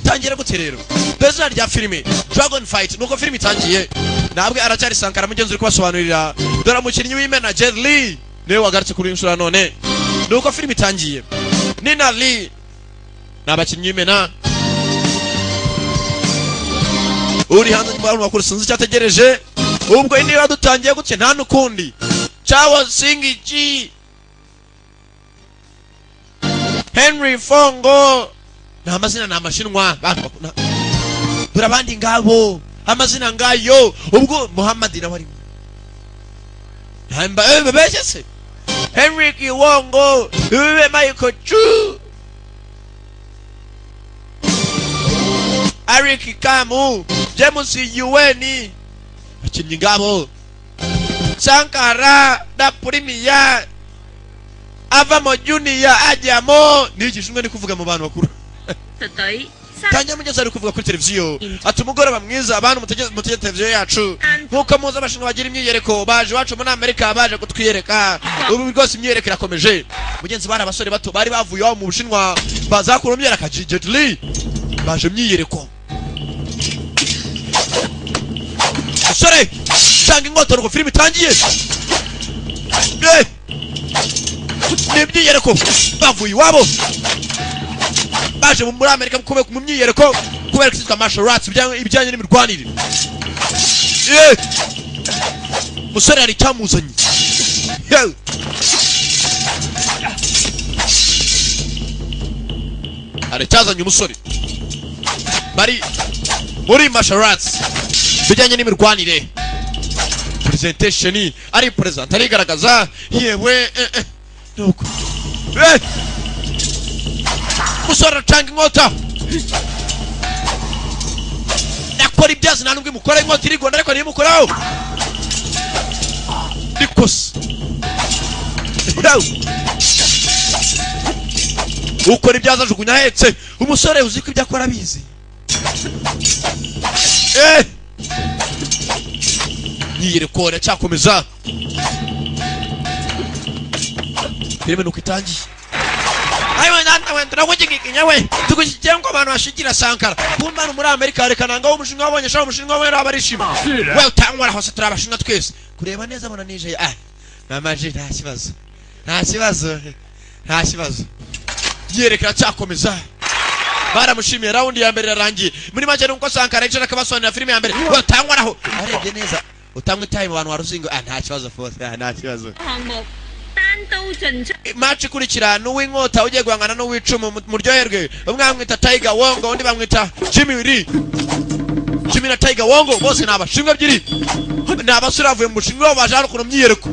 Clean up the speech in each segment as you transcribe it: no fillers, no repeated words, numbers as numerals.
Dutangira gute rero? Dore izina rya filime, Dragon Fight. Nuko filime itangiye, ntabwo aracyari Sankara mugenzi uri kubasobanurira. Dore umukinnyi w'imena Jet Li niwe wagarutse kuri iyi nshuro. None nuko filime itangiye, Nina Lee ni abakinnyi b'imena. Uri hanze nyuma y'abantu bakuru, sinzi icyo ategereje. Ubwo niba dutangiye gutya, nta n'ukundi. Chawo Singiji, Henry Fongo ni amazina, ni amashinwa. Bantu dore abandi ngabo, amazina ngayo. Ubwo Muhammad nawe arimo. Nta babeshye se. Henry Kiwongo, Iwe Michael Chu, Eric Kamu, James Yuweni, abakinnyi ngabo. Sankara da Premier avamo, Junior ajyamo. Ni igishinwa ni kuvuga mu bantu bakuru. 術隊三 Tangira mugezi ari kuvuga kuri televiziyo ati: "Umugoroba mwiza abantu mutegeze televiziyo yacu. Nk'uko muzi, abashinwa bagira imyiyereko, baje iwacu muri Amerika, baje kutwiyereka. Ubu rwose imyiyereko irakomeje." Mugenzi, bari abasore bato bari bavuye iwabo mu Bushinwa, bazakura imyiyereko. Jet Li baje imyiyereko. Musore tanga inkota, nuko filime itangiye. Ni imyiyereko, bavuye iwabo baje muri Amerika mu myiyereko kubera ko cyitwa martial arts, ibijyanye n'imirwanire. Musore hari icyamuzanye. Yewe. Hari icyazanye umusore, bari muri martial arts, bijyanye n'imirwanire. Presentation, ari present, arigaragaza. Yewe, nuko musore aracanga inkota, nakora ibyazi, nta nubwo imukora. Inkota irigonda ariko ntimukoraho nikosa. Yewe. Ukora ibyaza ajugunya ahetse umusore uzi ko ibyo akora abizi. Yiyereko iracyakomeza, filime nuko itangiye. Ayiwe nanda we, turagushyigikiye we, tugushyigikiye ngo abantu bashigira Sankara. Kumba hano muri Amerika harekana ngo umushinwa wabonye sha, umushinwa we arishima. We utangwa hose, turi abashinwa twese. Kureba neza abona nije, ah mama ji, nta kibazo, nta kibazo, nta kibazo. Yereka cyakomeza, baramushimiye. Round ya mbere irarangiye. Muri make nuko Sankara yicara akabasobanurira filime ya mbere. We utangwa naho arebye neza, utangwa itayi mu bantu waruzingo. Ah, nta kibazo fose, ah nta kibazo. 項目單刀進出 Match ikurikira n'uw'inkota ugiye guhangana n'uw'icumu. Muryoherwe. Umwe bamwita Tiger Wongo, undi bamwita Jimmy Lee. Jimmy na Tiger Wongo bose ni abashinwa ebyiri, ni abasore bavuye mu Bushinwa, baje hano kuno myiyereko.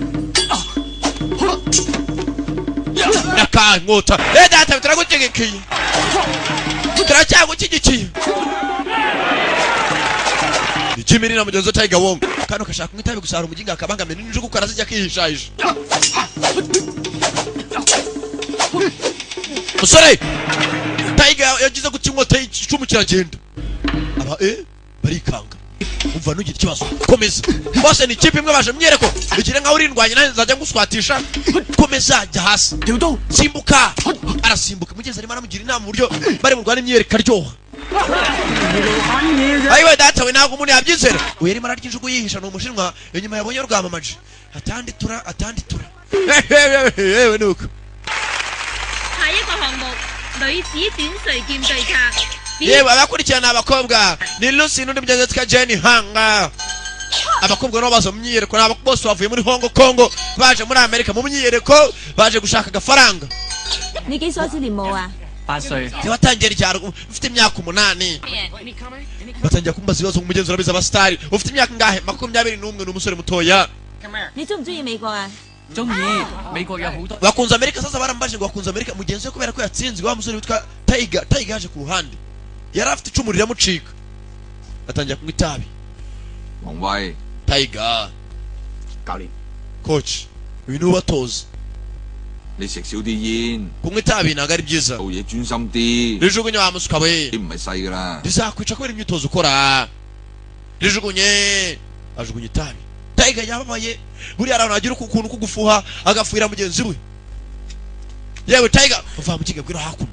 Naka inkota, eh data, turagushyigikiye, turacyagushyigikiye. Ni Jimmy Lee na mugenzi we Tiger Wongo. Kano kashaka kunywa itabi gusa hari umuginga akabangamiye n'injugu, karazijya akihishahisha. Musore Tiger yagize guca inkota, icumu kiragenda, aba barikanga. Umva, ntugire ikibazo, komeza. Bose ni ikipe imwe, baje myereko. Igire nkaho urindwanye nanjye nzajya nguswatisha. Komeza, jya hasi, simbuka. Arasimbuka. Mugenzi arimo aramugira inama uburyo bari burwane imyereko aryoha. Ayiwe data we, ntabwo umuntu yabyizera. Uyu arimo ararya injugu yihisha, ni umushinwa. Inyuma yabonye rwamamaje, atandi tura, atandi tura. Yewe, nuko 下一個項目女子短垂劍對策。 Yewe, abakurikirana abakobwa ni Lucy n'undi mugenzi witwa Jenny Hanga. Abakobwa nabo baza mu myiyereko, ni bose bavuye muri Hong Kong, baje muri Amerika mu myiyereko, baje gushaka agafaranga. 你幾歲開始練舞啊？ 8歲。 Ntiwatangira icyaro ufite imyaka 8. Batangira kumbaza ibibazo. Nk'umugenzi urabizi abasitari, ufite imyaka ingahe? 21, ni umusore mutoya. 你中唔中意美國啊？ 中意，美國有好多 Bakunze Amerika. Sasa barambaje ngo bakunze Amerika. Mugenzi we kubera ko yatsinzwe, wa musore witwa Tiger, Tiger yaje ku ruhande, yari afite icumu riramucika, atangira kunywa itabi. 王威， Tiger. 教練， Coach, uyu niwe ubatoza. 你食少啲煙， Kunywa itabi ntabwo ari byiza. 做嘢專心啲， Rijugunye wa musuka we. 你唔係細噶啦。 Rizakwica kubera imyitozo ukora. Rijugunye. Ajugunye itabi. Tiger yababaye. Buriya hari abantu bagira ukuntu ko gufuha, agafuhira mugenzi we. Yewe Tiger, uva mu kiga, bwira hakuno.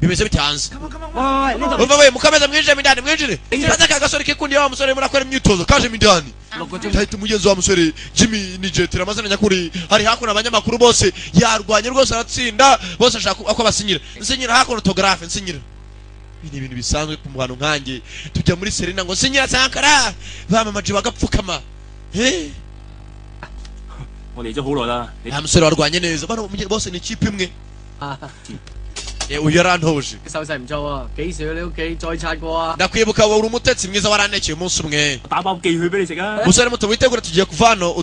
Bimeze bite hanze? 喂喂，呢度 Umva we, mukameza, mwinjire indani, mwinjire. Maze aka gasore kikundiye wa musore murakora imyitozo kaje indani. 6個鐘。 Tahita umugenzi wa musore Jimmy ni Jetira, amazina nyakuri. Hari hakuno abanyamakuru bose, yarwanye rwose aratsinda bose, ashaka ko basinyira. Nsinyira hakuno autographe, nsinyira. Ibi ni ibintu bisanzwe ku bantu nkanjye, tujya muri Serena ngo sinyira Sankara, bamamaje bagapfukama. Eh. 我嚟咗好耐啦，你 Nta musore warwanye neza bano bose ni ikipe imwe. Eh, uyu yarantoje. 手勢唔錯喎，幾時去你屋企再刷過啊？ Ndakwibuka, wowe uri umutetsi mwiza, warantekeye umunsi umwe. 打包寄去俾你食啊！ Musore muto, witegure, tugiye kuva hano,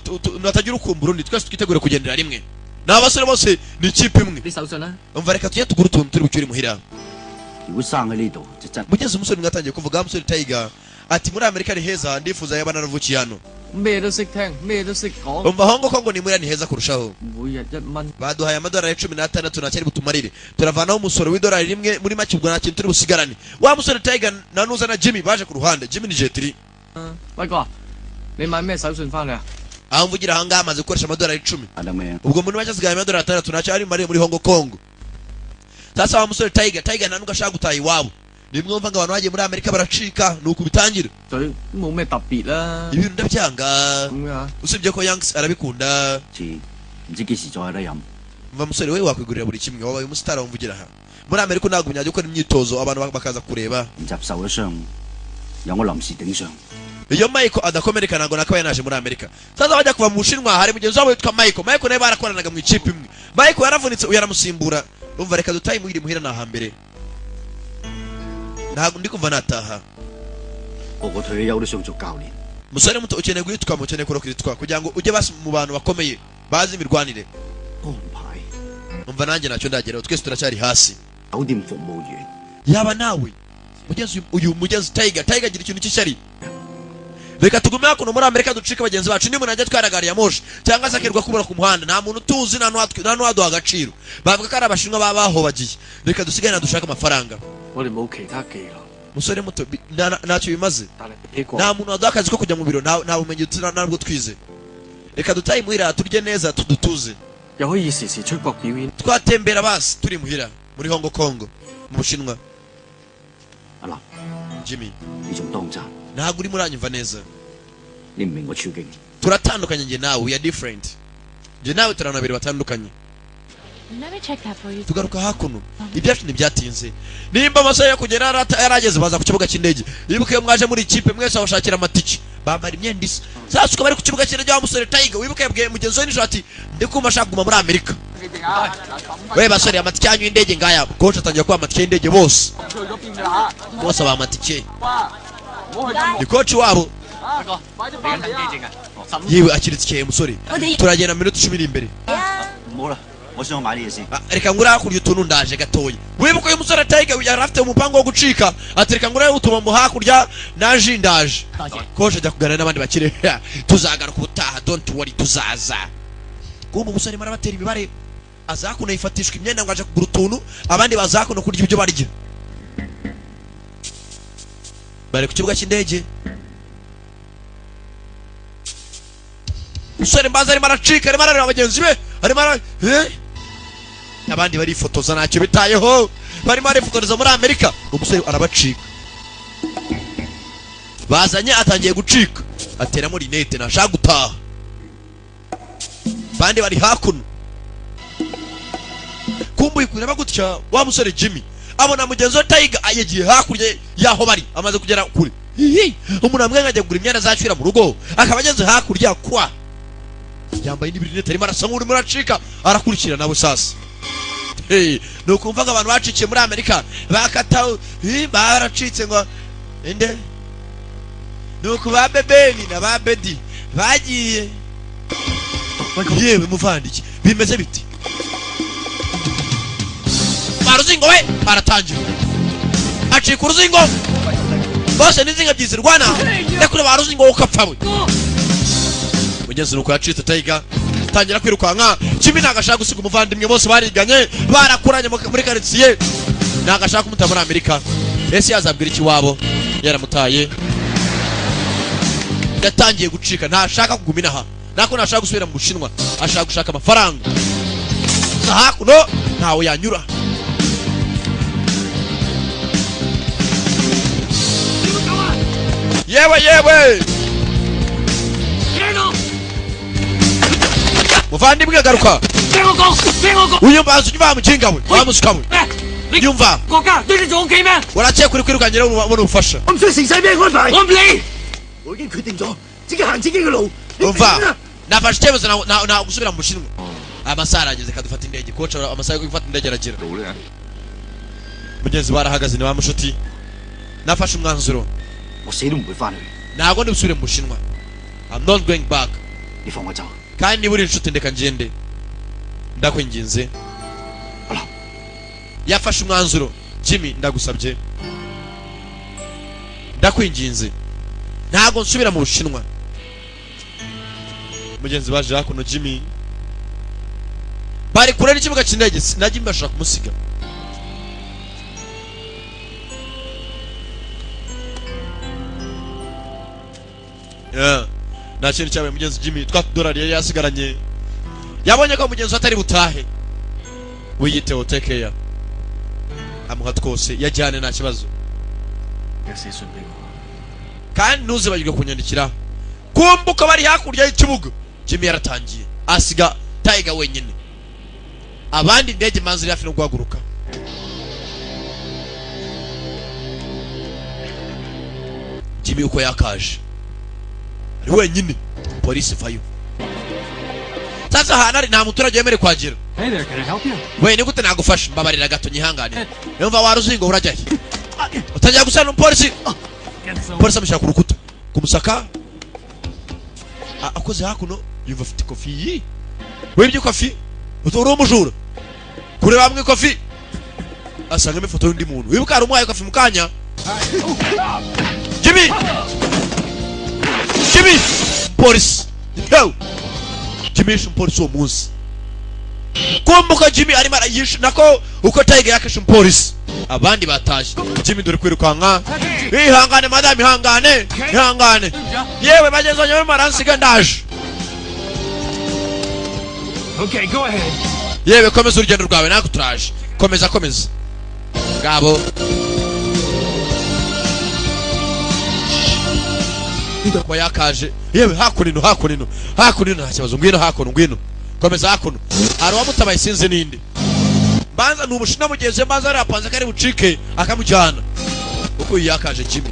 natagira ukumbura undi, twese twitegure kugendera rimwe. Ni abasore bose ni ikipe imwe. 啲手信啦。 Umva, reka tujye tugura utuntu turi bucyure imuhira. 如果生喺呢度就真 Mugeze umusore umwe atangiye kuvuga, musore Tiger ati: "Muri Amerika ni heza, ndifuza yaba naravukiye hano." 咩都識聽，咩都識講， Umva, Hong Kong ngo ni muhira ni heza kurushaho. 每日1蚊。 Baduhaye amadolari 16, ntacyari butumarire, turavanaho umusoro w'idolari rimwe, muri make ubwo nta kintu turi busigarane. Wa musore Tiger na Nuza na Jimmy baje ku ruhande, Jimmy ni Jetiri. 威哥，你買咩手信翻嚟啊？ Aho mvugira ahangaha amaze gukoresha amadolari 10. 得咩？ Ubwo muri make asigaye amadolari 6, ntacyo ari bumare muri Hong Kong. Sasa wa musore Tiger, Tiger nta nubwo ashaka gutaha iwabo. Nimwe mva ngo abantu bagiye muri Amerika baracika, ni uku bitangira. 嘴都冇咩特別啦。 Ibintu ndabyanga. 咁噶。 Usibye ko Yanks arabikunda. 似唔知幾時再有得飲。 Mva musore, we wakwigurira buri kimwe, wabaye umusitari wumvugira aha muri Amerika, ntabwo myajya gukora imyitozo abantu bakaza kureba. 唔習受咗傷，由我臨時頂上。 Iyo Michael adakomereka ntabwo nakabaye naje muri Amerika. Sasa bajya kuva mu Bushinwa, hari mugenzi wabo witwa Michael. Michael nawe barakoranaga mu ikipe imwe. Michael yaravunitse, uyu aramusimbura. Umva, reka dutahe imuhira, imuhira ni ahambere, ntabwo ndi kumva nataha. 個個退咗休都想做教練。 Musore muto, ukeneye guhitwamo, ukeneye kurokiritwa kugira ngo ujye basi mu bantu bakomeye bazi imirwanire. 安排 Umva, nanjye ntacyo ndageraho, twese turacyari hasi. 酒店服務員， Yaba nawe mugenzi uyu mugenzi Tiger, Tiger agira ikintu cy'ishyari. Reka tugume hakuno muri Amerika ducike bagenzi bacu, niba umuntu ajya atwara gari ya moshi cyangwa se akirirwa kubura ku muhanda, nta muntu utuzi, nta n'uwaduha agaciro, bavuga ko ari Abashinwa baba bahobagiye. Reka dusigare dushake amafaranga. 我哋冇其他技能， Musore muto, ntacyo bimaze. 但係呢個 Nta muntu waduha akazi ko kujya mu biro, nta bumenyi ntabwo twize. Reka dutahe imuhira turye neza tudutuze. 又可以時時出國表演。 Twatembera basi turi muhira muri Hong Kong, mu Bushinwa. 阿立， Jimmy. 你仲當真？ Ntabwo urimo uranyumva neza. 你唔明我處境。 Turatandukanye njye nawe, we are different, njye nawe turi abantu babiri batandukanye. Let me check that for you. Tugaruka hakuno, ibyacu ntibyatinze, nimba amasaha yo kugera yarageze, baza ku kibuga cy'indege. Wibuke iyo mwaje muri ikipe mwese babashakira amatike, bambara imyenda isa. Sasa uko bari ku kibuga cy'indege, wa musore Tiger, wibuke yabwiye mugenzi we nijoro ati: "Ndikumva ashaka kuguma muri Amerika." We basore, amatike yanyu y'indege ngaya. Coach atangiye kuba amatike y'indege bose, bose aba amatike, ni coach wabo. 你緊登機證啊？ Yewe, akira itike musore. 我哋 Turagenda mu minota 10 iri imbere. 唔好啦，我想去買啲嘢先。 Ah, reka ngure hakurya utuntu, ndaje gatoya. Wibuke uyu musore Tiger yari afite umupango wo gucika, ati: "Reka ngure utubombo hakurya naje, ndaje." Coach ajya kuganira n'abandi bakire, tuzagaruka ubutaha, don't worry, tuzaza. Kumbe umusore arimo arabatera imibare, aza hakuno yifatishwa imyenda ngo aje kugura utuntu, abandi baza hakuno kurya ibyo barya, bari ku kibuga cy'indege. Umusore mbaza arimo aracika, arimo arareba bagenzi be, arimo ara eh? Abandi barifotoza ntacyo bitayeho, barimo barifotoreza muri Amerika, umusore arabacika. Bazanye atangiye gucika, ateramo rinete, ntashaka gutaha, bandi bari hakuno. Kumbuye kureba gutya, wa musore Jimmy abona mugenzi we Tiger yagiye hakurya y'aho bari, amaze kugera kure. Hihi, umuntu amwe nkajya kugura imyenda azacira mu rugo, akaba ageze hakurya kwa yambaye n'ibirinete, arimo arasa nk'urimo uracika, arakurikira nabo. Sasa hey, ni ukumva ngo abantu bacikiye muri Amerika bakata baracitse ngo inde, ni uku ba Bebeni na ba Bedi bagiye. Yewe muvandiki, bimeze biti baruzingo we aratangira acika uruzingo bose n'izinga byizirwana ndakure ba ruzingo, wowe ukapfa we. Mugenzi nuko yacitse, Tiger tangira kwirukanka. Jimmy ntabwo ashaka gusiga umuvandimwe, bose bariganye, barakuranye muri karitsiye, ntabwo ashaka kumuta muri Amerika. Ese yazabwira iki iwabo yaramutaye? Yatangiye gucika, ntashaka kuguma inaha, nako ntashaka gusubira mu Bushinwa, ashaka gushaka amafaranga. Gusa hakuno ntawe yanyura. Yewe yewe, muvandimwe, garuka. 聽我講，聽我講， Uyu mbanza unyumva, mujinga we, wa musuka we. 咩？你 Nyumva. 國家對你仲 OK 咩？ Urakeka uri kwirukankira ubona ubufasha? 我唔需要成世俾人安排， 我唔理。 我已經決定咗自己行自己嘅路。你 Umva. 明啦。 Nafashe icyemezo na gusubira mu Bushinwa. Amasaha arageze, kadufata indege koca. Amasaha yo gufata indege aragera. 做咧？ Mugenzi barahagaze ni ba mushuti. Nafashe umwanzuro. 我死都唔會翻去， Ntabwo ndi busubire mu Bushinwa. I'm not going back. 你放我走。 Kandi niba uri inshuti, ndeka ngende, ndakwinginze. Ala. Yafashe umwanzuro. Jimmy, ndagusabye, ndakwinginze, ntabwo nsubira mu Bushinwa. Mugenzi baje hakuno, Jimmy bari kure n'ikibuga cy'indege, na Jimmy bashaka kumusiga. Yeah. Nta kintu cyabaye mugenzi Jimmy, twa tudorari yari yasigaranye yabonye ko mugenzi we atari butahe. Wiyiteho, take care. Amuha twose yajyane, nta kibazo. 你寫信俾我。 Kandi ntuzibagirwe kunyandikira. Kumbuka bari hakurya y'ikibuga. Jimmy yaratangiye asiga Tiger wenyine, abandi indege manzi iri hafi no guhaguruka. Jimmy uko yakaje ari wenyine, polisi vayo. Sasa ahantu ari nta muturage wemerewe kuhagera. Hey there, can I help you? We, ni gute nagufasha? Mbabarira gato, nyihangane. Yumva waruzingo, urajya he? Utangira gusana n'umupolisi. Get some. Polisi amushyira ku rukuta kumusaka. Akoze hakuno yumva afite ikofi yi. Wibye ikofi, uri umujura. Kureba hamwe ikofi asangamo ifoto y'undi muntu. Wibuka hari umuhaye ikofi mu kanya. Jimmy, Jimmy, polisi. Yo, Jimmy yishe umupolisi uwo munsi. Kumbuka Jimmy arimo arayishe nako uko Tiger yakishe umupolisi, abandi batashye. Jimmy dore kwirukanka. Ihangane madamu, ihangane, ihangane. Yewe, bagenzi banjye barimo baransiga, ndaje. Okay, go ahead. Yewe, komeza urugendo rwawe, natwe turaje. Komeza, komeza. Ngabo ko yakaje. Yewe, hakuno ino, hakuno ino, hakuno ino, nta kibazo. Ngwino hakuno, ngwino, komeza hakuno. Hari uwamutabaye, sinzi ninde. Mbanza ni Ubushinwa mugenzi we, mbanza yarapanze ko ari bucike akamujyana. Uko uyu yakaje, Jimmy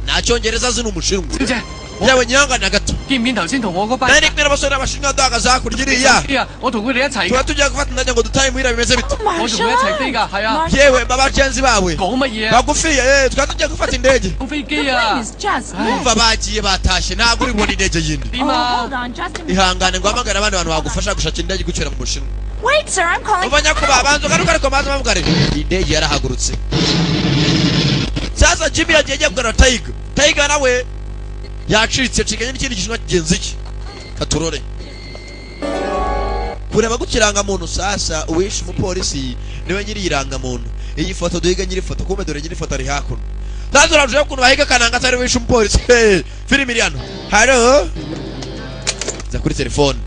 nta Cyongereza azi, ni Umushinwa. 小姐， Yewe, nyihangane gato. 見唔見頭先同我嗰班？ Nari kumwe n'abasore b'Abashinwa duhagaze hakurya iriya. 啊，我同佢哋一齊 Tuba 㗎， tugiye gufata indege ngo dutahe muhira, bimeze bite? 我同佢一齊飛㗎，係啊。 Yewe, babagenzi bawe 講乜嘢啊？ bagufi, twari tugiye gufata indege. 講飛機啊？ Just Umva, bagiye batashye, ntabwo uri bubone indege yindi. 點啊 Hold on just a minute. Ihangane ngo hamagare abandi bantu bagufasha gushaka indege igucyura mu Bushinwa. Wait, sir, I'm calling. Umva nyakubahwa, banza ugaruke, ariko banza bamugare. Indege yarahagurutse. Sasa Jimmy yagiye agiye kugarura Tiger. Tiger nawe yacitse, yacikanye n'ikindi Gishinwa kigenzi cye. Katurore kureba gukirangamuntu. Sasa uwishe umupolisi niwe nyiri irangamuntu. Iyi foto duhiga nyiri foto, kumbe dore nyiri foto ari hakuno. Sasa urarushaho ukuntu bahiga kananga atari wishe umupolisi. Hey, filimi iri hano. Halo, za kuri telefone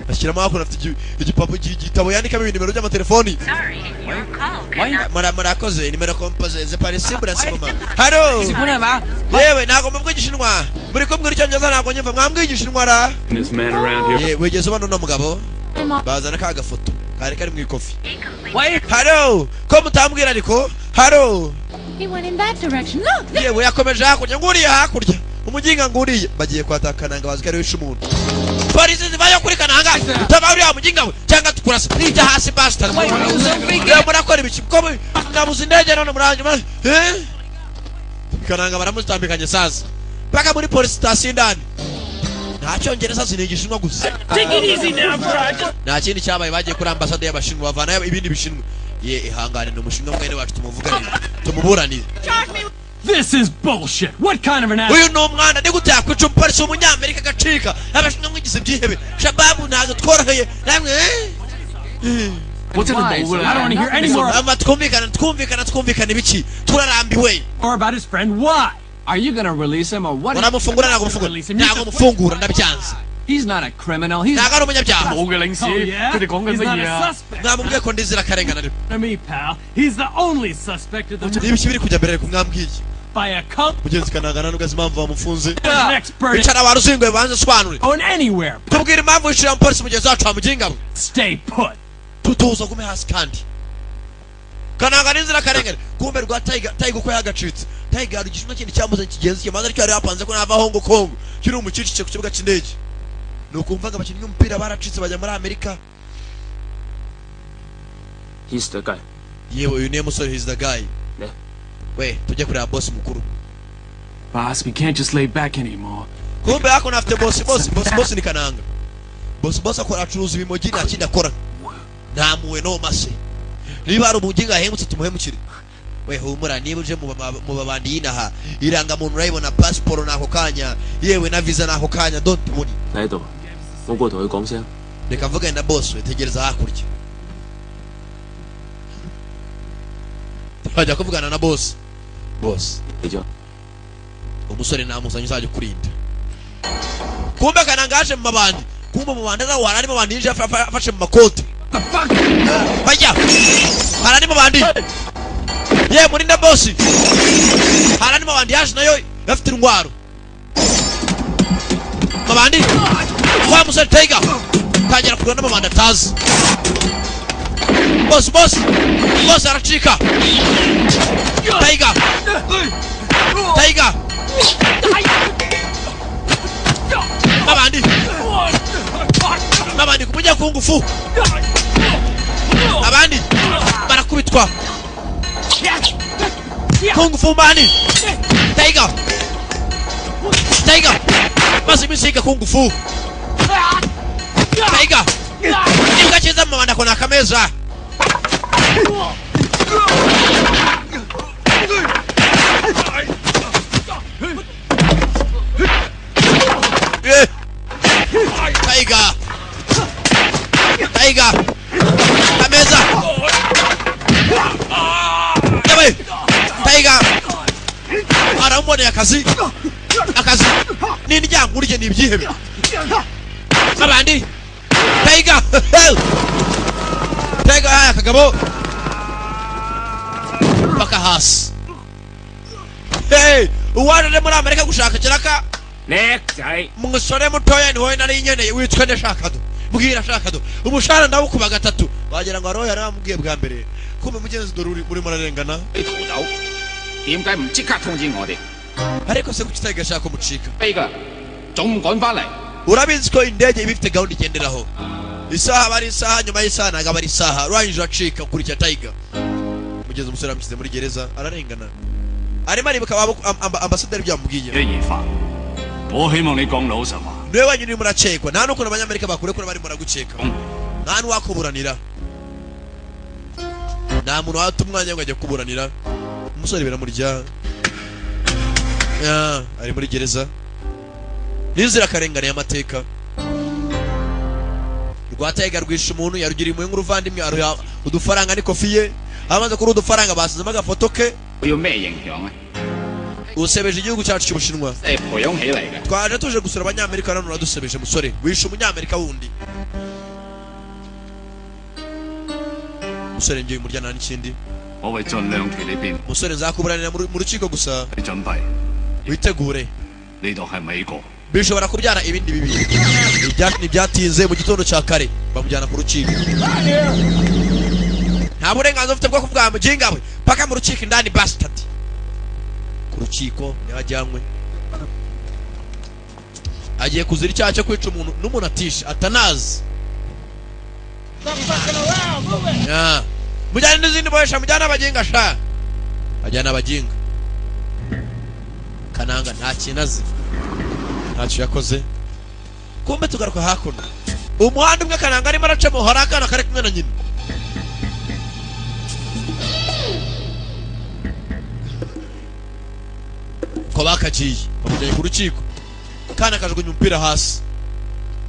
bashyiramo hakuno, afite igipapuro, igitabo yandikamo ibinimero by'amatelefoni. Sorry, your call cannot Murakoze, nimero composé c'est pas simple à ce moment. Halo. 食本係嘛？ Yewe, ntabwo mubwiye Igishinwa, muri kumbwira Icyongereza ntabwo nyumva. Mwambwiye Igishinwa ra? This man around here. Ye, wigeze ubona uno mugabo? Bazana ka gafoto kari kari mu ikofi. 喂， Halo, ko mutambwira ariko? Halo. He went in that direction. Look, look. Yewe, yakomeje hakurya, nguriye hakurya, umuginga nguriye. Bagiye kwataka Kananga, bazi ko ari wishe umuntu. Polisi zivayo kuri Kananga, utava uriya muginga we cyangwa tukurasa. Nijya hasi, bastard. Yewe, murakora ibiki? Ko nabuze indege none muranyuma? Eh, Kananga baramutambikanye sasa mpaka muri polisi sitasiyo indani. Nta Cyongereza, siniga Igishinwa gusa. Take it easy now, Brad. Nta kindi cyabaye, bagiye kuri ambasade y'Abashinwa bavanayo ibindi Bishinwa. Ye, ihangane, ni Umushinwa mwene wacu, tumuvuganire, tumuburanire. This is bullshit. What kind of an ass? Uyu ni umwana, ni gute yakwica umupolisi w'Umunyamerika agacika? Abashinwa mwigize ibyihebe, shababu, ntabwo tworoheye namwe, eh? 我真係冇㗎啦。 I don't want to hear any more Ama twumvikana, twumvikana, twumvikana ibiki? Turarambiwe. about his friend. Why? Are you gonna release him or what? Uramufungura? Ntabwo mufungura, ntabwo mufungura, ndabyanze. He's not a criminal. He's Ntabwo ari umunyabyaha. 冇嘅領事， Oh, yeah? 佢哋講緊 He's 乜 not 嘢 a 啊？ suspect. Mwamubwiye ko ndizira akarengane ariko. To me, pal. He's the only suspect of the Niba iki biri kujya mbere, ariko mwambwiye. By a cop Mugenzi Kananga nubwo azi impamvu bamufunze. an expert Icara waruzingoye, banze usobanure. going anywhere. Tubwire impamvu wishyura umupolisi mugenzi wacu wamuginga we. Stay put. Tutuza, gume hasi. Kandi Kananga n'inzirakarengane. Kumbe rwa Tiger, Tiger uko yagacitse. Tiger hari igishinwa kindi cyamuzanye kigenzi kimaze, ariko yari yapanze ko nava Hong Kong kiri umucicice ku kibuga cy'indege. Ni ukumvaga abakinnyi b'umupira baracitse bajya muri Amerika. He's the guy. Yewe, uyu niwe musore, he's the guy. Ne. We, tujye kureba boss mukuru. Boss, we can't just lay back anymore. Kumbe hakuno afite boss, boss, boss, boss ni Kananga. Boss, boss akora acuruza ibimogi, nta kindi akora, nta muwe no mase. Niba hari umuginga ahemutse, tumuhemukire. We humura, niba uje mu babandi y'inaha, irangamuntu urayibona, pasiporo n'ako kanya, yewe na visa n'ako kanya, don't worry. 你喺度，我過同佢講聲。 Reka mvugane na boss. We tegereza hakurya, bajya kuvugana na boss. Boss, 嚟咗。 umusore namuzanye, uzajya ukurinda. Kumbe Kananga yaje mu mabandi. Kumbe mu mabandi aza, hari arimo abandi yinjiye afashe mu makoti, bajya hari andi mabandi. Ye murinda boss, hari andi mabandi yaje nayo afite intwaro. Mabandi wa musore Tiger tangira kurwana n'amabandi atazi. Boss, boss, boss aracika. Tiger, Tiger, mabandi, mabandi kumujya ku ngufu, abandi barakubitwa kung fu mani. Tiger, Tiger maze iminsi yiga kung fu. Tiger imbwa cyiza mu mabandi akona akameza. Eh. Tiger, Tiger, ameza yewe. Tiger aramuboneye akazi, akazi n'indyankurye ni ibyihebe abandi. Tiger, Tiger aya akagabo paka hasi. Hey, uwaje muri Amerika gushaka kiraka. 叻仔， Umusore mutoya ni wowe nari nkeneye. Witwa nde? Shakado, mbwira shakado. Umushahara ndawukuba gatatu. Wagira ngo aroya yaramubwiye bwa mbere. Kumbe mugenzi, dore urimo urarengana. 你逃走，點解唔即刻通知我哋？ Ariko se kuki Tiger ashaka kumucika? 飛㗎，仲唔趕翻嚟？ Urabizi ko indege iba ifite gahunda igenderaho, isaha aba ari isaha, nyuma y'isaha ntabwo aba ari isaha. Urangije uracika ukurikira Tiger. Mugeze umusore yamushyize muri gereza, ararengana, arimo aribuka ambasaderi ibyo yamubwiye. 一言發，我希望你講老實話。 Niwe wenyine urimo urakekwa, nta n'ukuntu abanyamerika bakurekura barimo baragukeka, nta n'uwakuburanira, nta muntu wata umwanya ngo ajye kuburanira. Umusore biramurya. Ya, ari muri gereza n'inzirakarengane y'amateka. Rwatega rwishe umuntu yarugiriye impuhwe nk'uruvandimwe, aruha udufaranga n'ikofi ye. Amaze kuri udufaranga basizemo agafoto ke. 我要咩形象啊？ Usebeje igihugu cyacu cy'Ubushinwa. 即係培養起嚟嘅。 Twaje tuje gusura abanyamerika, none uradusebeje musore, wishe umunyamerika wundi. Musore, ngiye umurya nta n'ikindi. 我會盡量替你辯， Musore, nzakuburanira mu rukiko gusa 你準備。 witegure. 呢度係美國， Bishobora kubyara ibindi bibi. Ntibyatinze, mu gitondo cya kare bamujyana ku rukiko. Nta burenganzira ufite bwo kuvuga muginga we, paka mu rukiko indani, bastard. Ku rukiko niho ajyanywe, agiye kuzira icyaha cyo kwica umuntu n'umuntu atishe atanazi. Ya. Mujyane n'izindi bohesha, mujyane abaginga sha, ajyana abaginga. Kananga nta kintu azi, ntacyo yakoze. Kumbe tugaruka hakuno, umuhanda umwe Kananga arimo aracamo, hari akana kari kumwe na nyina. Ko bakagiye bamujyanye ku rukiko, kana kajugunya umupira hasi.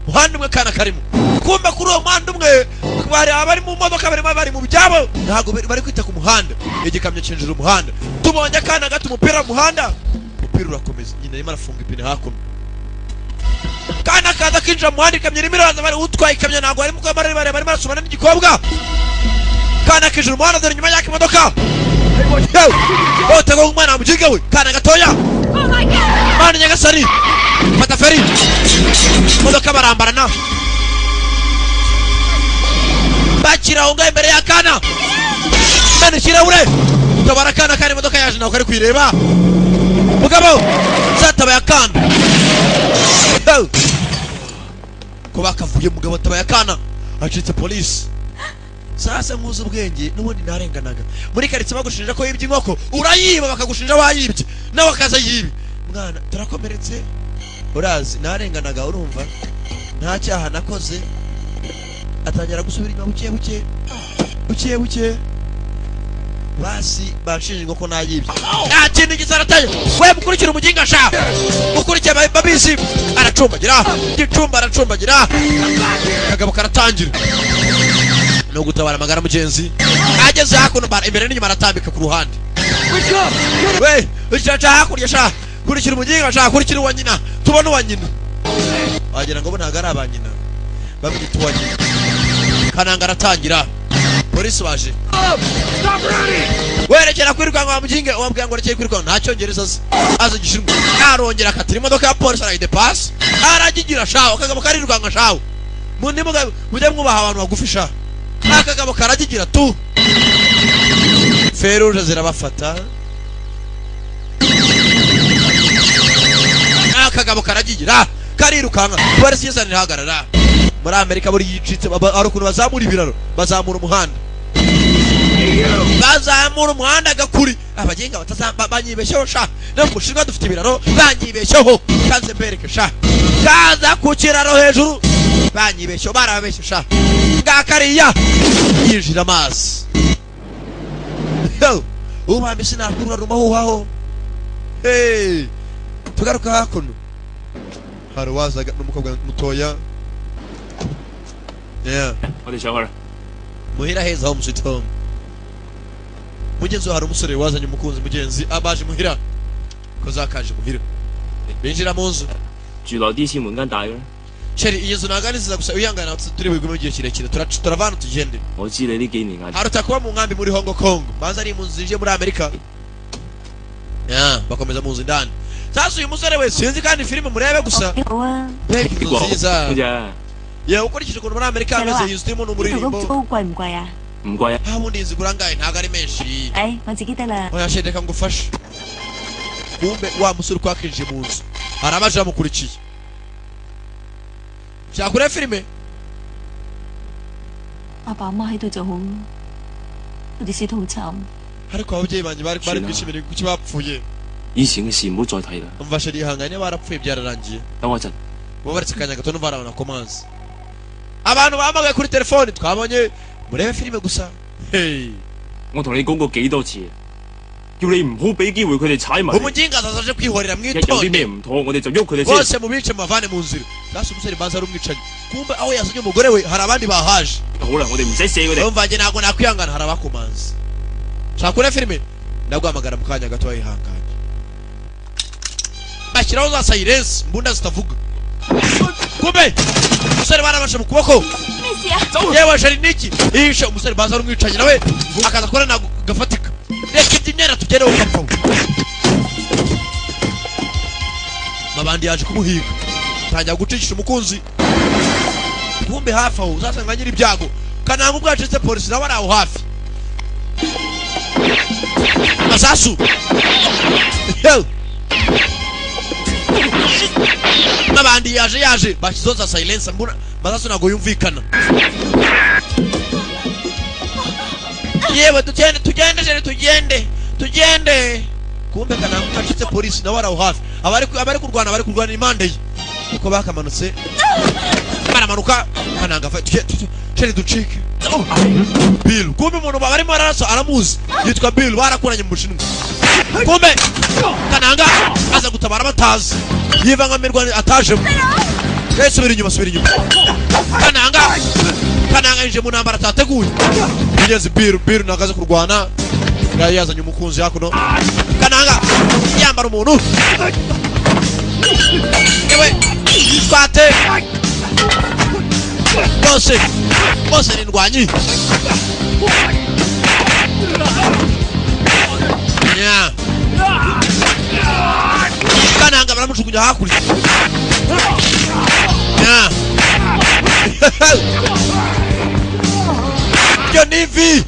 Umuhanda umwe kana karimo. Kumbe kuri uwo muhanda umwe bari abari mu modoka barimo bari mu byabo, ntabwo bari kwita ku muhanda. Igikamyo cyinjira umuhanda, tubonye akana gato umupira mu muhanda, umupira urakomeza. Nyina arimo arafunga ipine hakuno. Kana kaza kinjira mu muhanda, ikamyo irimo iraza, bari utwaye ikamyo ntabwo arimo kuba bareba, barimo arasomana n'igikobwa. Kana kinjira umuhanda, dore inyuma y'aka imodoka. Yewe, otego umwana mujiga. Muginga we, kana gatoya. Mana nyagasani, fata feri, imodoka barambarana, bakira aho ngaho imbere y'akana, mena ikirahure, tabara akana. Kandi imodoka yaje, ntabwo kari kuyireba. Mugabo zatabaye akana. Ho! Ko bakavuye, mugabo atabaye akana, acitse polisi. Sasa nkuzi ubwenge, n'ubundi narenganaga muri karitsiye, bagushinja ko yibye inkoko, urayiba, bakagushinja wayibye, nawe akaza yibi mwana, turakomeretse. Urazi narenganaga, urumva nta cyaha nakoze. Atangira gusubira inyuma buke buke buke buke. Basi banshinja inkoko nayibye, nta kintu gisarataye. We mukurikira umuginga sha, mukurikiye babizi. Aracumbagira gicumba, aracumbagira, akagabo karatangira no gutabara amagara. Mugenzi ageze hakuno, imbere n'inyuma, aratambika ku ruhande. We ucaca hakurya sha, kurikira umuginga sha, kurikira uwa nyina, tubone uwa nyina. Wagira ngo bo ntabwo ari aba nyina, bamwita uwa nyina. Kananga aratangira, polisi baje. Werekera kwirukanka wa muginga, wabwira ngo rekeye kwirukanka, nta cyongereza azi, azi igishinwa. Arongera akatira imodoka ya polisi, arayidepasi, aragigira shawo. Akagabo karirukanka shawo. Mundi mugabo, mujye mwubaha abantu bagufi sha. Akagabo karagigira tu, feruje zirabafata. Akagabo karagigira, karirukanka, polisi yizana irahagarara. Muri Amerika buri yicitse, hari ukuntu bazamura ibiraro, bazamura umuhanda, bazamura umuhanda gakuri abagenga banyibeshyeho sha. No mu Bushinwa dufite ibiraro, banyibeshyeho. Kanze mbereke sha, kaza ku kiraro hejuru, banyibeshyeho, barababeshye sha. Ngakariya yinjira amazi. Yo, ubambe sinakurura rumahuhaho. Hey, tugaruka hakuno, hari uwazaga n'umukobwa mutoya, yeah. 我哋上去啦。 Muhira heza, home sweet home. Mugenzi we, hari umusore wazanye umukunzi, mugenzi abaje muhira, ko zakaje muhira, binjira mu nzu. 住耐啲先換間大嘅啦。 Chérie, iyi nzu ntabwo ari nziza gusa, wihangana turi bugume igihe kirekire. Turavana tugende. 我知你呢幾年壓力 Haruta kuba mu nkambi muri Hong Kong, banza ari impunzi zinjiye muri Amerika. Yeah, bakomeza mu nzu indani. Sasa uyu musore we, sinzi kandi filime murebe gusa. 你好啊， Mbega inzu nziza! 啫， Yewe, ukurikije ukuntu muri Amerika hameze, iyi nzu turimo ni 呢度屋 umuririmbo. 租貴唔貴啊？ 唔貴啊。 Ah, ubundi iyi nzu igura angahe? Ntabwo ari menshi. 唉，我自己得啦。 Oya chérie, reka ngufashe. Kumbe wa musore uko yakinjiye mu nzu, hari abaje bamukurikiye. Shaka kureba filime. 阿爸阿媽喺度就好，佢哋死得好慘。 Ariko ababyeyi banjye bari Shira. kwishimira kuki bapfuye. 以前嘅事唔好再提啦。 Umva chérie, ihangane, barapfuye byararangiye. 等我一陣。 Bubaretse akanya gato, numva hari abantu bakomanze, abantu bahamagaye kuri telefoni twabonye. Murebe filime gusa. Hey. 我同你講過幾多次，叫你唔好俾機會佢哋踩埋嚟。 Umuginga azaza aje kwihorera. 一有啲咩 Mwitonde. 唔妥，我哋就喐佢哋先。 Bose mubice, mubavane mu nzira. Sasa umusore mbanza ari umwicanyi, kumbe aho yazanye umugore we hari abandi bahaje. 好啦，我哋唔使射佢哋。 Urumva njye ntabwo nakwihangana, hari abakomanze. Shaka kureba filime, ndaguhamagara mu kanya gato, wihanganye. Bashyiraho za silence, mbunda zitavuga. Kumbe umusore barabashe mu kuboko. 咩事啊？ Yewe chérie, niki yishe umusore? Baza ari umwicanyi, nawe akaza kubona ntabwo gafatika. Reka iby'imyenda tugere, ukapfa. Mabandi yaje kumuhiga, tangira gucicisha umukunzi. Kumbe hafi aho uzasanga nyiri ibyago, Kananga ubwo yacitse polisi, nawe ari aho hafi. Masasu. Yo! Mabandi yaje bashyizeho za silence, mbona masasu ntabwo yumvikana. Yewe, tugende, tugende chérie, tugende, tugende. Kumbe Kananga kacitse polisi, nawe ari aho hafi. Abari kurwana, bari kurwana impande ye. Uko bakamanutse, baramanuka, Kananga chérie, ducike. Bill, kumbe umuntu barimo bararasa aramuzi, yitwa Bill, barakuranye mu Bushinwa. Kumbe Kananga aza gutabara batazi, yivanga mirwano atajemo. Eh, subira inyuma, subira inyuma. Kananga yinjiye mu ntambara atateguye. Mugenzi Bill, Bill ntabwo azi kurwana, yari yazanye umukunzi hakuno. Kananga yambara umuntu, yewe twate bose bose ni ndwanyi. Yeah. Bamujugunya hakurya. Ya. Yo nivi.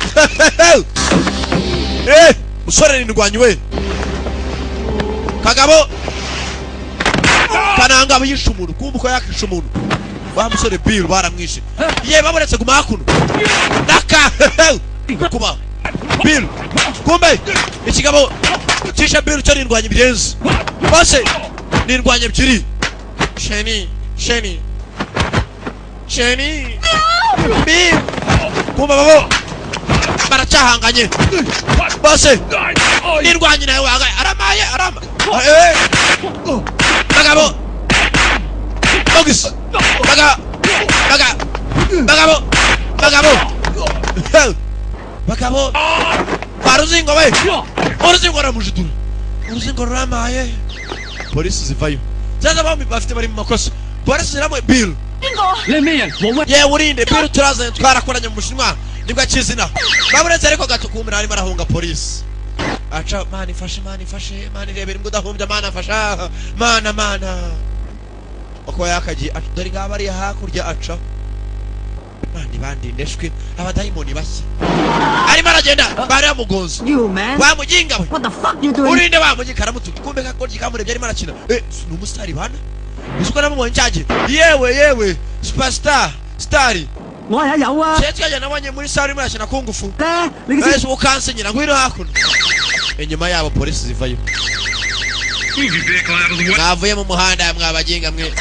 Eh, musore ni we. Kagabo. Kananga yishe umuntu, kumva ko yakishe umuntu. Wa musore Bill baramwishe. Ye baburetse guma hakuno. Naka. Kuba. Bill. Kumbe ikigabo kishe Bill cyo nindwanya birenze. Bose nindwanya ebyiri. Sheni, Sheni. Sheni. Bill. Kumbe babo baracyahanganye. Bose nindwanya nawe wagaye aramaye arama. Eh. Bagabo. Bogis. Baga. Baga. Bagabo. Bagabo. Bagabo. Baruzingo we. Uruzingo ramujitura. Uruzingo ramaye. Polisi zivayo. Zaza bambi bafite bari mu makosa. Polisi ziramwe Bill. Ye urinde Bill turazanye twarakoranye mu Bushinwa nibwo akizina. Baburetse ariko gato kumira arimo arahunga polisi. Aca mani fashe mani fashe mani rebera imbwa udahumbya mana fasha mana mana. Uko yakagiye dore ngaba ari hakurya aca. Mani bandindeshwe abadayimoni bashya. Arimo aragenda bari amugonze. Wa mujinga we. What the fuck you doing? Urinde wa mujinga karamutuka kumbe kakorye kamurebye arimo arakina. Eh, ni umusitari bana. Uzuko namubonye cyaje. Yewe yewe superstar stari. 我係有啊。 Cyo nabonye muri sare arimo arakina kungufu. 咧，你 Ese ukansenyera ngwino hakuno. Inyuma yabo polisi zivayo. Mwavuye mu muhanda mwabaginga mwe.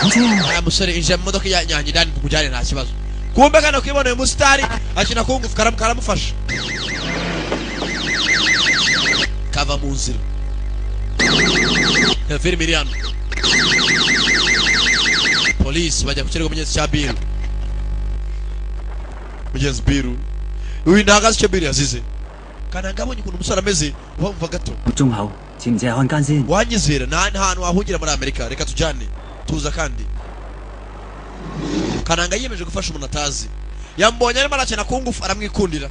Aya musore injira mu modoka ya nyange ndani kujyane nta kibazo. Kumbe kano kiboneye umusitari akina kungufu karamufasha. Kava mu nzira. Filime iri hano. Polisi bajya ku kirego mugenzi cya Bill. Mugenzi Bill. Uyu ntago azi icyo Bill yazize. Kananga abonye ukuntu umusore ameze wumva gato. 忠厚似唔似係漢奸先？ Wanyizera nta hantu wahungira muri Amerika reka tujyane tuza kandi. Kananga yiyemeje gufasha umuntu atazi. Yambonye arimo arakina kungufu aramwikundira.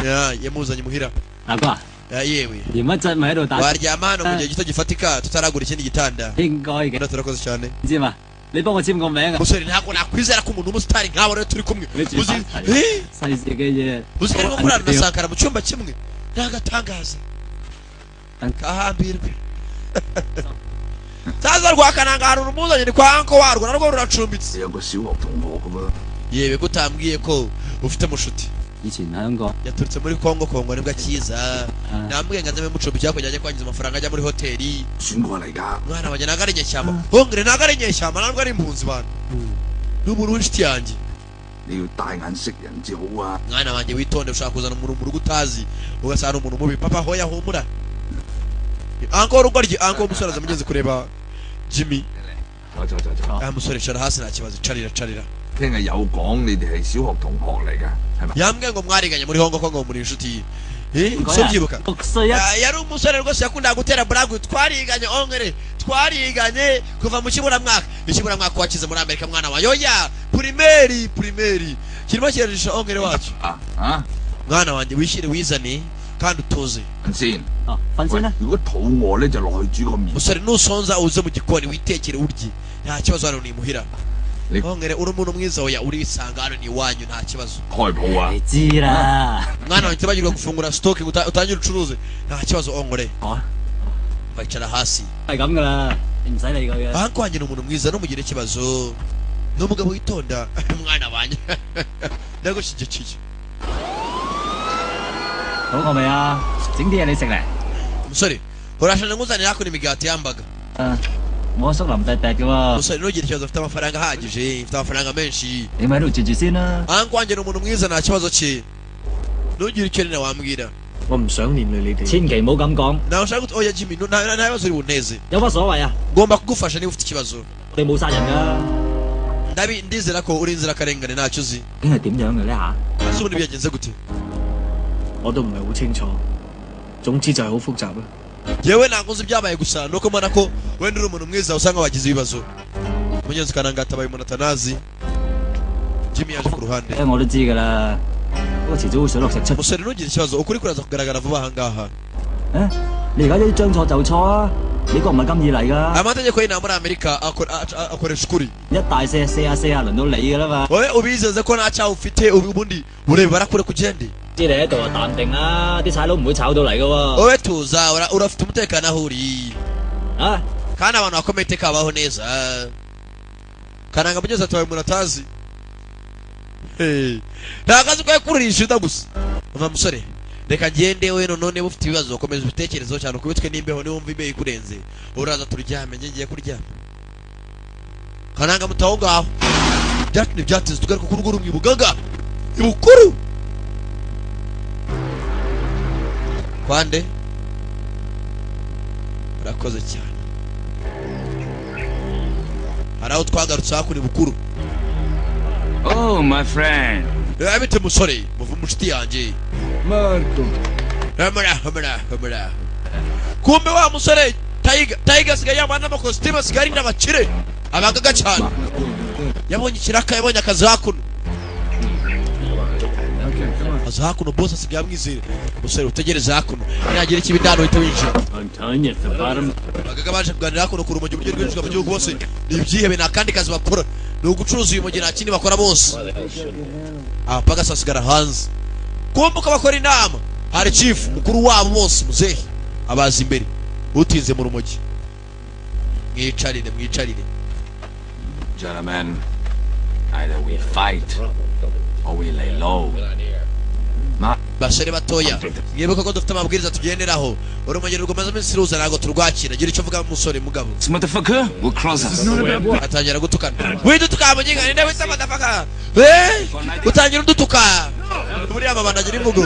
Ya yamuzanye muhira. 阿哥， Ya yewe. 嫌乜質咪喺度打？ Waryama hano mu gihe gito gifatika tutaragura ikindi gitanda. 應該嘅。 Turakoze cyane. 知嘛？你幫我簽個名啊！ Musore ntabwo nakwizera ko umuntu w'umusitari nkawe rero turi kumwe. 你 Uzi 細事嘅嘢。 uzi arimo kurara na Sankara mu cyumba kimwe. Nagatangaza. Kahambirwe. Saza rwa Kananga hari urumuzanye ni kwa anko warwo narwo ruracumbitse. 有個小學同學㗎噃。 Yewe ko utambwiye ko ufite mushuti. 以前喺香港 Yaturutse muri Kongo Kongo nibwo akiza. Namubwiye ngo aze mucumbiki hakurya ajye kwangiza amafaranga ajya muri hoteli. 選過嚟㗎。 Mwana wanjye ntago ari inyeshyamba. Hongre ntago ari inyeshyamba ntabwo ari impunzi bana. Ni umuntu w'inshuti yanjye. 你要帶眼識人至好啊。 Mwana wanjye witonde ushaka kuzana umuntu mu rugo utazi ugasanga umuntu mubi. Papa hoya humura. Anko urugo rye anko umusore aza mugenzi kureba Jimmy. 走走走走。 Ah musore icara hasi nta kibazo carira carira. 聽日有講你哋係小學同學嚟㗎，係咪？ Yambwiye ngo mwariganye muri Hongo Kongo muri inshuti ye. Eh, so byibuka. Yari umusore rwose yakundaga gutera blague twariganye ongere twariganye kuva mu kiburamwaka. Ikiburamwaka wakize muri Amerika mwana wa yoya primeri primeri. Kirimo kirajisha ongere wacu. 啊， Mwana wanjye wishyire wizane kandi utuze. 瞓先。 哦，瞓先啦。 如果肚餓咧，就落去煮個麵。 Musore nusonza uze mu gikoni witekere urye. Nta kibazo hano ni muhira. Ongere uri umuntu mwiza oya urisanga hano ni iwanyu nta kibazo. 開鋪啊！ 你知啦。 Mwana wanjye tibagirwa gufungura stock utangire ucuruze. Nta kibazo ongere. Bayicara hasi. 係咁噶啦，你唔使理佢嘅。 Anko wanjye ni umuntu mwiza numugire ikibazo. Ni umugabo witonda mwana wanjye. Ndagushyigikiye. 肚餓未啊？整啲嘢你食嚟。 Musore urashanje nguzanira hakuno imigati yambaga. 啊，我阿叔林滴滴嘅喎。 Musore ntugire ikibazo mfite amafaranga ahagije mfite amafaranga menshi. 你咪喺度住住先啦。 Anko wanjye ni umuntu mwiza nta kibazo cye. Ntugire icyo nina wambwira. 我唔想連累你哋。 千祈唔好咁講。 Nawe ushaka oya Jimmy nta bibazo uri bunteze. 有乜所謂啊？ Ngomba kugufasha niba ufite ikibazo. 你冇殺人㗎。 Ndabi ndizera ko uri inzirakarengane ntacyo uzi. 究竟係點樣嘅咧嚇？ Ese ubundi byagenze gute? 我都唔係好清楚，總之就係好複雜啦。 Yewe ntabwo nzi ibyabaye gusa nuko mbona ko wenda uri umuntu mwiza usanga wagize ibibazo. Mugenzi Kananga atabaye umuntu atanazi. Jimmy yaje ku ruhande. 我都知㗎啦，不過遲早會水落石出。 Musore ntugire ikibazo ukuri kuraza kugaragara vuba aha ngaha. 啊，你而家一將錯就錯啊！美國唔係咁易嚟噶。 Amategeko y'inama muri Amerika akoresha ukuri. 一大卸四下四下，輪到你噶啦嘛。 Wowe ubizeze ko nta cyaha ufite, ubundi urebe barakure kugende. 知你喺度啊，淡定啦，啲差佬唔會炒到嚟噶喎。 Wowe tuza, urafite umutekano aho uri. 啊！ Kandi abantu bakomeye iteka babaho neza. Kananga mugezi atabaye umuntu atazi. Hey. Nta kazi ko yakururisha uda gusa. Umva musore, reka ngende. We none niba ufite ibibazo komeza ubitekerezo cyane, ukubitwe n'imbeho. Niwumva imbeho ikurenze uraza turyame, njye ngiye kuryama. Kananga mutaho ngaho byatumye byatinze. Tugaruka ku rugo rumwe ibugaga ibukuru kwande. Urakoze cyane. Hari aho twagarutse hakuno ibukuru. Oh, my friend. Biba bite musore, muva mu yanjye. Marco. Humura humura humura. Kumbe wa musore Tiger, Tiger asigaye yambaye n'amakositimu, asigaye arinda abakire abagaga cyane. Yabonye ikiraka, yabonye akazi hakuno, aza hakuno, boss asigaye amwizera. Musore, utegereze hakuno, nagira ikibi ndano uhita winjira. I'm telling you, it's the bottom. Abagaga baje kuganira hakuno ku rumogi, uburyo rwinjizwa mu gihugu. Bose ni ibyihebe, nta kandi kazi bakora, ni ugucuruza uyu mugi, nta kindi bakora bose. Abapagasi basigara hanze. Kumva uko bakora inama, hari chief mukuru wabo bose, muzehe abaza imbere utinze mu rumogi. Mwicarire, mwicarire. Gentlemen, either we fight or we lay low. Basore batoya, mwibuke ko dufite amabwiriza tugenderaho. Urumogi rumaze iminsi ruza, ntabwo turwakira. Gira icyo uvuga musore mugabo. This motherfucker will cross us. Atangira gutukana. Widutuka muginga, ninde wita motherfucker? Eh, utangira udutuka. Buriya amabanda agira imvugo.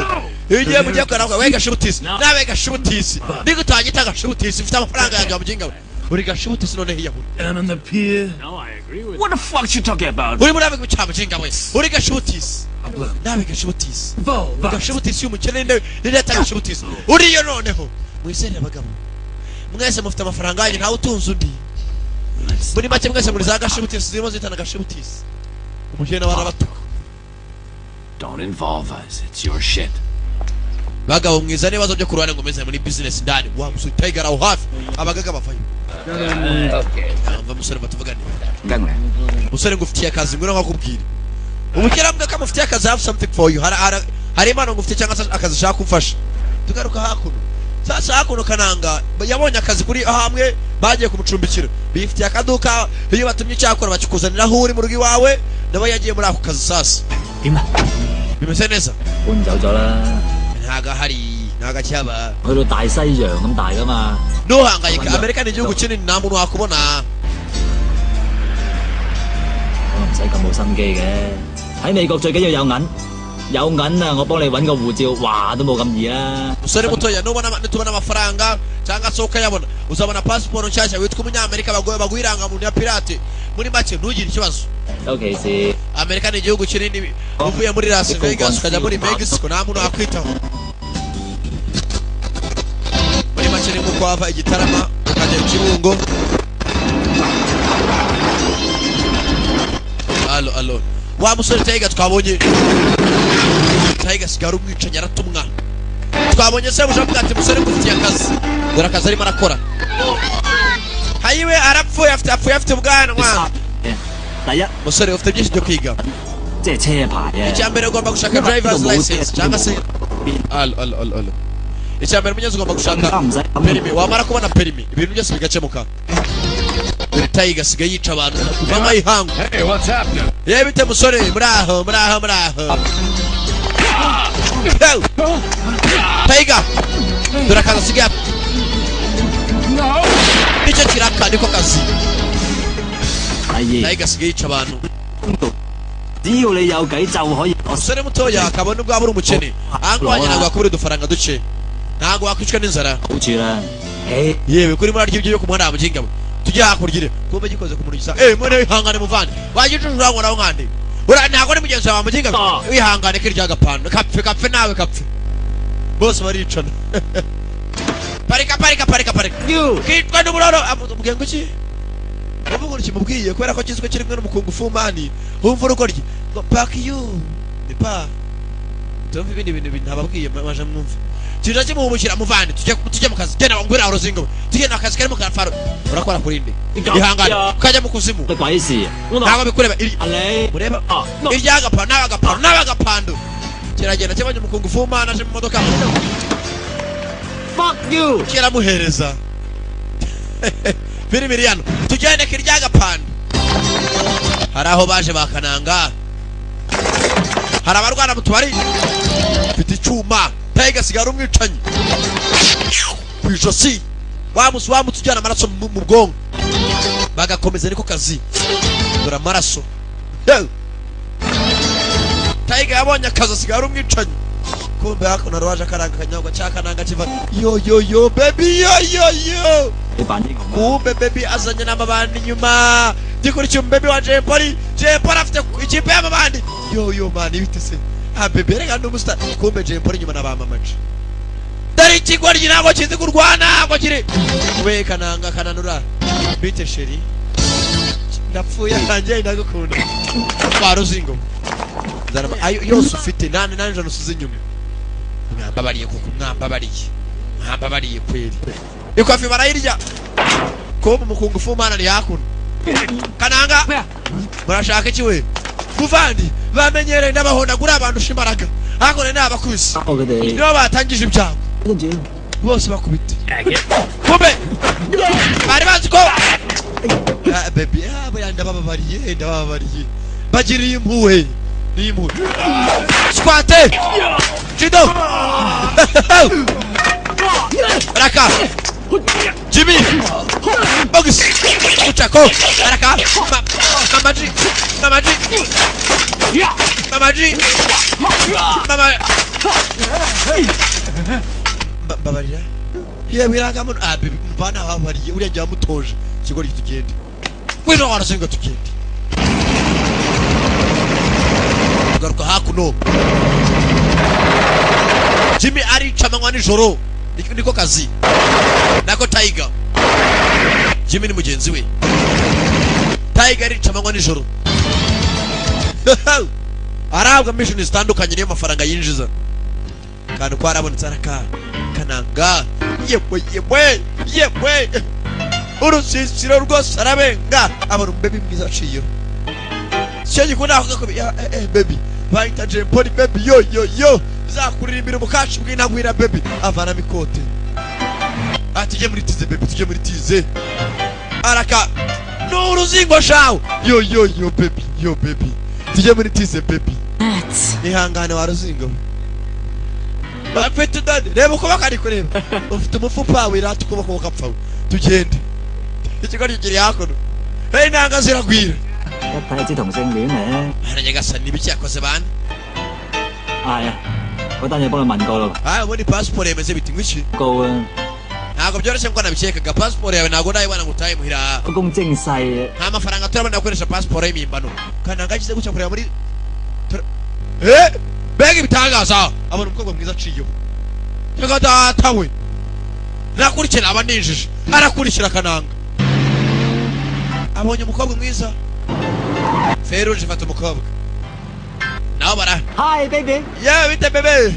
Iyo ugiye mugiye kukaravuga we gashibutisi, nawe gashibutisi, niba utanyita gashibutisi mfite amafaranga yanjye wa muginga we, uri gashibutisi. Noneho iyahura. Down on the pier. No, I agree with What the fuck you talking about? Uri muri abe cya muginga we, uri gashibutisi, nawe gashibutisi, gashibutisi y'umukene, ninde ninde yata gashibutisi uriyo? Noneho mwizere abagabo, mwese mufite amafaranga yanyu, ntawe utunze undi. Muri make mwese muri za gashibutisi zirimo zitana gashibutisi. Umukene nawe arabatuka. Don't involve us. It's your shit. Bagabo, mwiza n'ibibazo byo ku ruhande ngo meze muri business ndani. Wa musore Tiger aho hafi, abagaga bavayo. Mva musore, batuvugane. Musore, ngufitiye akazi, ngwino nkakubwira. Umukire ambwira ko amufitiye akazi. I have something for you. Hari impano ngufitiye cyangwa se akazi ushaka kumfasha. Tugaruka hakuno sasa. Hakuno Kananga yabonye akazi kuri hamwe bagiye kumucumbikira, bifitiye akaduka. Iyo batumye icyakora bakikuzanira aho uri mu rugo iwawe. Nawe yagiye muri ako kazi. Sasa bimeze neza. 搬走咗啦， Ntago ahari, ntago acyaba. 去到大西洋咁大噶嘛。 Ntuhangayike, Amerika ni igihugu kinini, nta muntu wakubona. 我唔使咁冇心機嘅。喺美國最緊要有銀，有銀啊！我幫你揾個護照，哇都冇咁易啦。 Musore mutoya, nubona nitubona amafaranga cyangwa se ukayabona, uzabona pasiporo nshyashya witwa umunyamerika, baguha irangamuntu ya pirate. Muri make ntugire ikibazo. 尤其是 Amerika ni igihugu kinini, uvuye muri Las Vegas ukajya muri Mexico nta muntu wakwitaho. Muri make ni nko wava igitarama ukajya Kibungo. Alo alo, wa musore Tiger twabonye, Tiger asigara umwicanyi aratumwa. Twabonye sebuja avuga ati: "Musore, ngufitiye akazi." Dore akazi arimo arakora. Hayiwe, arapfuye, afite apfuye afite ubwanwa. 第一， Musore, ufite byinshi byo kwiga. 即係車牌啊。 Icya mbere ugomba gushaka driver's license cyangwa se, alo alo alo alo, icya mbere munyezi ugomba gushaka perimi. Wamara kubona perimi ibintu byose bigakemuka. Dore Tiger asigaye yica abantu kuva amayihangu. Hey, what's happening? Yewe bite musore, muraho muraho muraho. Hey! Tiger dore akazi asigaye, nicyo kiraka, niko kazi. 第二， Tiger asigaye yica abantu. 只要你有計就可以攞。 Umusore mutoya, kabone ubwo waba uri umukene, ahangaha ntabwo wakubura udufaranga duke, ntabwo wakwicwa n'inzara. 好處啦。誒， Yewe kuri murarya ibyo ku muhanda muginga we, tujye hakurya ire kumbe gikoze ku muntu gisa. Eh, mwene wihangane muvande, wagicucu urankora nkande ura, ntabwo ari mugenzi wawe muginga we, wihangane kirya gapanda kapfe kapfe nawe kapfe. Bose baricana. Parika parika parika parika, kitwa n'umuroro amubwiye ngo iki uvuga ngo kimubwiye kubera ko kizwe kiri kumwe n'umukungu fumani. Wumva urugo rye ngo pack you ni pa, tumva ibindi bintu ntababwiye maje mwumve. Tujya kimuhubukira muvandi, tujye mu kazi. Genda ngwira uruzingo, tugenda akazi karimo karafaro. Urakora kuri nde? Ihangane ukajya mu kuzimu. 鬼事 Ntabwo bikureba. 啊你 Mureba iryagapano n'abagapano n'abagapando kiragenda kibonye umukungufu w'umwana aje mu modoka. Fuck you. Kiramuhereza filimi iri hano, tugende kiryagapando. Hari aho baje bakananga, hari abarwana mu tubari. Mfite icyuma. Tiger sigara umwicanyi ku ijosi, wamusi wamutse ujyana amaraso mu bwonko, bagakomeza niko kazi. Dore amaraso. Yewe! Tiger yabonye akazi, asigara ari umwicanyi. Kumbe hakuno waje akaranga akanyobwa cyakananga kiva yo yo yo baby, yo yo yo. 你扮英雄咩？ Kumbe baby azanye n'amabandi inyuma, gikurikiye umubaby wa Jay Polly. Jay Polly afite ikipe y'amabandi. Yo yo man, ibite se? Ah baby, reka ndi umustar. Kumbe Jay Polly inyuma n'abamamaje. Dore ikigoryi ntabwo kizi kurwana, ntabwo kiri we. Kananga kananura, bite chérie? Ndapfuye nanjye ndagukunda. Twa ruzingo zana ayo yose ufite nani nani jana usize inyuma. Mwambabariye kuko mwambabariye, mwambabariye kweli. Ikofi barayirya. Kumbe umukungufu w'umwana ari hakuno. Kananga, murashaka iki we muvandi? Bamenyereye n'abahondagura abantu imbaraga, hakuno ni abakubise. 我佢哋 Nibo batangije ibyago. 跟住 Bose bakubite. Kumbe bari bazi ko ah, baby, ah, buriya ndabababariye, ndabababariye, bagiriye impuhwe n'impuhwe. Squate judo raka Jimmy Bogus Uchako araka Mama G, Mama G, Mama G, Mama. Mbabarira yewe irangamuntu. Ah baby, mvana babariye uriya njya mutoje ikigoryi. Tugende, ngwino warasenga, tugende. Tugaruka hakuno, Jimmy arica amanywa nijoro. Niko kazi nako. Tiger Jimmy ni mugenzi we. Tiger arica amanywa nijoro, arahabwa mission zitandukanye, niyo mafaranga yinjiza. Kandi ko arabonetse araka kananga. Yewe yewe yewe, urusisiro rwose arabenga, abona umubaby mwiza aciyeho. Cyo gikunda avuga ko ya eh, eh baby, bayita Jay Polly baby, yo yo yo, zakuririmbira umukashi bw'intagwira baby. Avanamo ikote ati tujye muri tize baby, tujye muri tize. Araka ni uruzingo shawe. Yo yo yo baby, yo baby, tujye muri tize baby. Ihangane wa ruzingo we, bafite udade. Reba ukuboko ari kureba, ufite umufupa wirata ukuboko ukapfa we. Tugende, ikigoryi kiri hakuno. Hey, intanga ziragwira. 一睇就知同性戀咧。 Mana nyagasani, n'ibiki yakoze bana? 係啊，嗰單嘢幫你問過啦， Ah, ubundi pasiporo yemeze biti ngwiki? 高啊， Ntabwo byoroshye ngo nabikekaga. Pasiporo yawe ntabwo ndayibona ngo utahe muhira. 嗰公精細 Nta mafaranga turabona gukoresha pasiporo y'imihimbano. Kananga agize gutya kureba muri eh mbega ibitangaza, abona umukobwa mwiza aciyeho. Reka data we, nakurikira aba ninjije. Arakurikira kananga, abonye umukobwa mwiza. Feruje ifata umukobwa nabo bara. Hi baby. Yewe, bite bébé?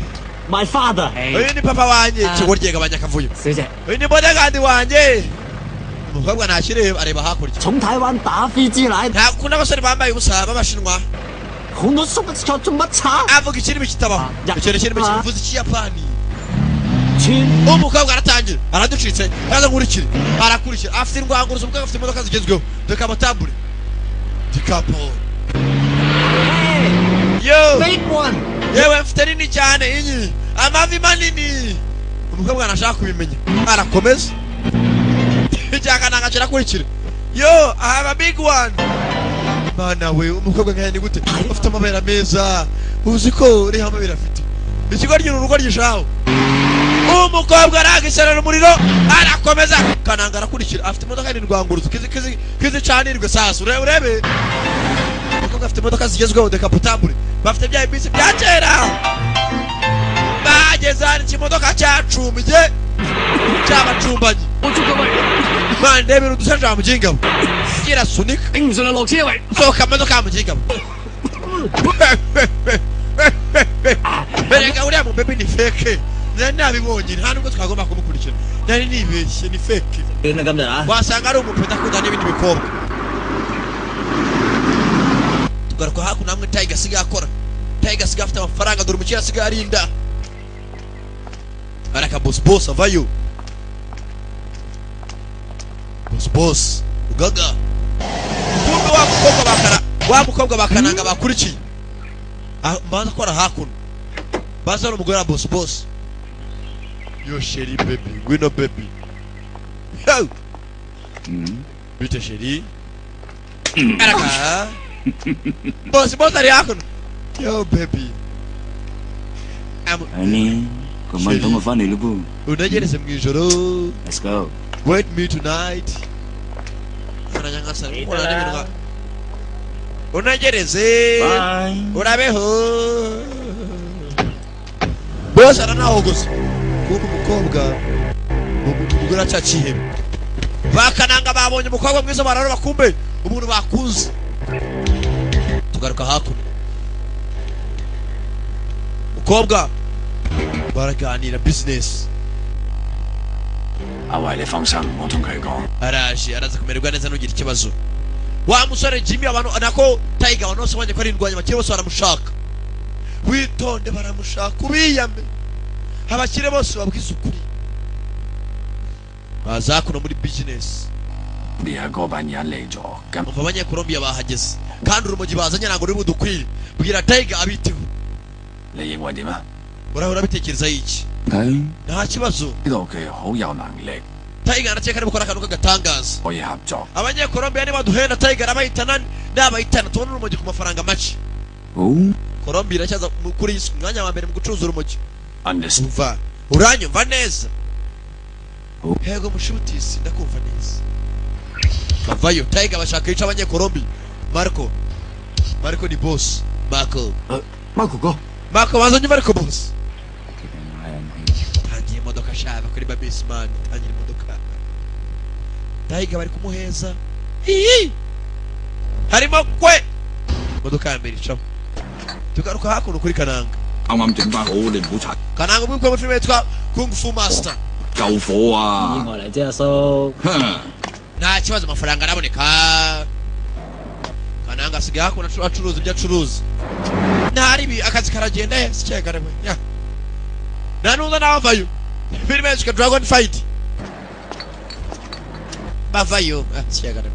My father。 Uyu ni papa wanjye. Ikigoryi gabanya akavuyo. 小姐， Uyu ni bodyguard wanjye. Umukobwa ntakireba, areba hakurya. 從台灣打飛機來， Ntakunda abasore bambaye ubusa b'abashinwa. 紅到縮得做乜叉？ Avuga ikirimi kitabaho. Ya. Ikintu kirimi kivuze ikiyapani. 穿 Umukobwa aratangira, araducitse, araza nkurikire, arakurikira. Afite indwanguruzo umukobwa, afite imodoka zigezweho dekamotabure dikapo yo. Big one。 Yewe, mfite nini cyane inyi, amavi manini. Umukobwa ntashaka kubimenya, arakomeza. Icyakananga kirakurikira. Yo, I have a big one. Mana we, umukobwa nkaya ni gute ufite amabere meza? Uzi ko uriho amabere afite ikigoryi, ni urugo ryishaho. Umukobwa aragisharara umuriro, arakomeza. Kananga arakurikira, afite imodoka nini rwanguruzo kizi kizi kizicanirwe. Sasa urebe, urebe umukobwa afite imodoka zigezweho décapotable, bafite bya bisi bya kera. Bageze hano, ikimodoka cyacumbye cyabacumbanye. Mwana, ndebera udushaje wa mujinga we, kirasunika. 頂唔順就落車喂！ Sohoka modoka ya mujinga we. Erega uriya mubaby ni fake. Nari nabibonye, nta nubwo twagomba kumukurikira. Nari nibeshye, ni fake. 算啦今日啊。 Wasanga ari umupeta akunda n'ibindi bikobwa. Tugaruka hakuno hamwe Tiger asigaye akora. Tiger asigaye afite amafaranga, dore umukire asigaye arinda. Araka boss boss avayo. Boss boss ugaga. Kumbe wa mukobwa bakara, wa mukobwa bakananga bakurikiye. Mbanza kora hakuno. Baza ari umugore wa boss boss. Yo chérie baby, ngwino baby. Yo! Bite chérie. Araka. Boss boss ari hakuno. Yo baby. Honey，今晚等我翻嚟咯噃。 Unegereze mu ijoro. Let's go。 Wait me tonight. Aranyangasa, ukora n'ibintu nka- Unegereze. Bye. Urabeho. Boss aranahogoza. Kumbe umukobwa umugore acacihebe. Bakananga babonye umukobwa mwiza bararora kumbe umuntu bakunze. Tugaruka hakuno. Umukobwa baraganira business. 阿偉，你放心，我同佢講。 Araje araza kumererwa neza ntugire ikibazo. Wa musore Jimmy abantu nako Tiger abantu bose banye ko ari indwanyi, abakire bose baramushaka. Witonde baramushaka ubiyame. Abakire bose babwiza ukuri. Baza kuno muri business. 你係嗰班人嚟咗，咁 Umva abanyekolombiya bahageze kandi urumogi bazanye ntabwo ruri budukwire. Bwira Tiger abiteho. 你認為點啊？ Urahora urabitekerezaho iki? 睇 Nta kibazo. 呢度佢好有能力， Tiger ndakeka ari gukora akantu k'agatangaza. 可以合作。 Abanyekolombiya nibaduhenda Tiger arabayitana, nabayitana tubone urumogi ku mafaranga make. 好。 Colombia iracyaza kuri iyi mwanya wa mbere mu gucuruza urumogi. Understand？ Umva, uranyumva neza? Oh. Hego mushutisi, ndakumva neza. Bavayo, Tiger bashaka yica abanyekolombi. Marco. Marco ni boss. Marco. Marco 哥， Marco banza nyuma ariko boss. Tangira imodoka shaba kuri Babisman, tangira imodoka. Tiger bari kumuheza. Hihi! Harimo kwe. Imodoka ya mbere icamo. Tugaruka hakuno kuri Kananga. 啱啱整翻好，你唔好拆 Kananga ubwo muri filime yitwa Kung Fu Master. 救火啊！意外嚟啫，阿叔。 Nta kibazo, amafaranga araboneka. Kananga asigaye hakuno acuruza ibyo acuruza. Ntari ibi akazi karagenda sicyagarewe. Ya. Nta nuza n'abavayo. Filime yitwa Dragon Fight. Bavayo. Ah, sicyagarewe.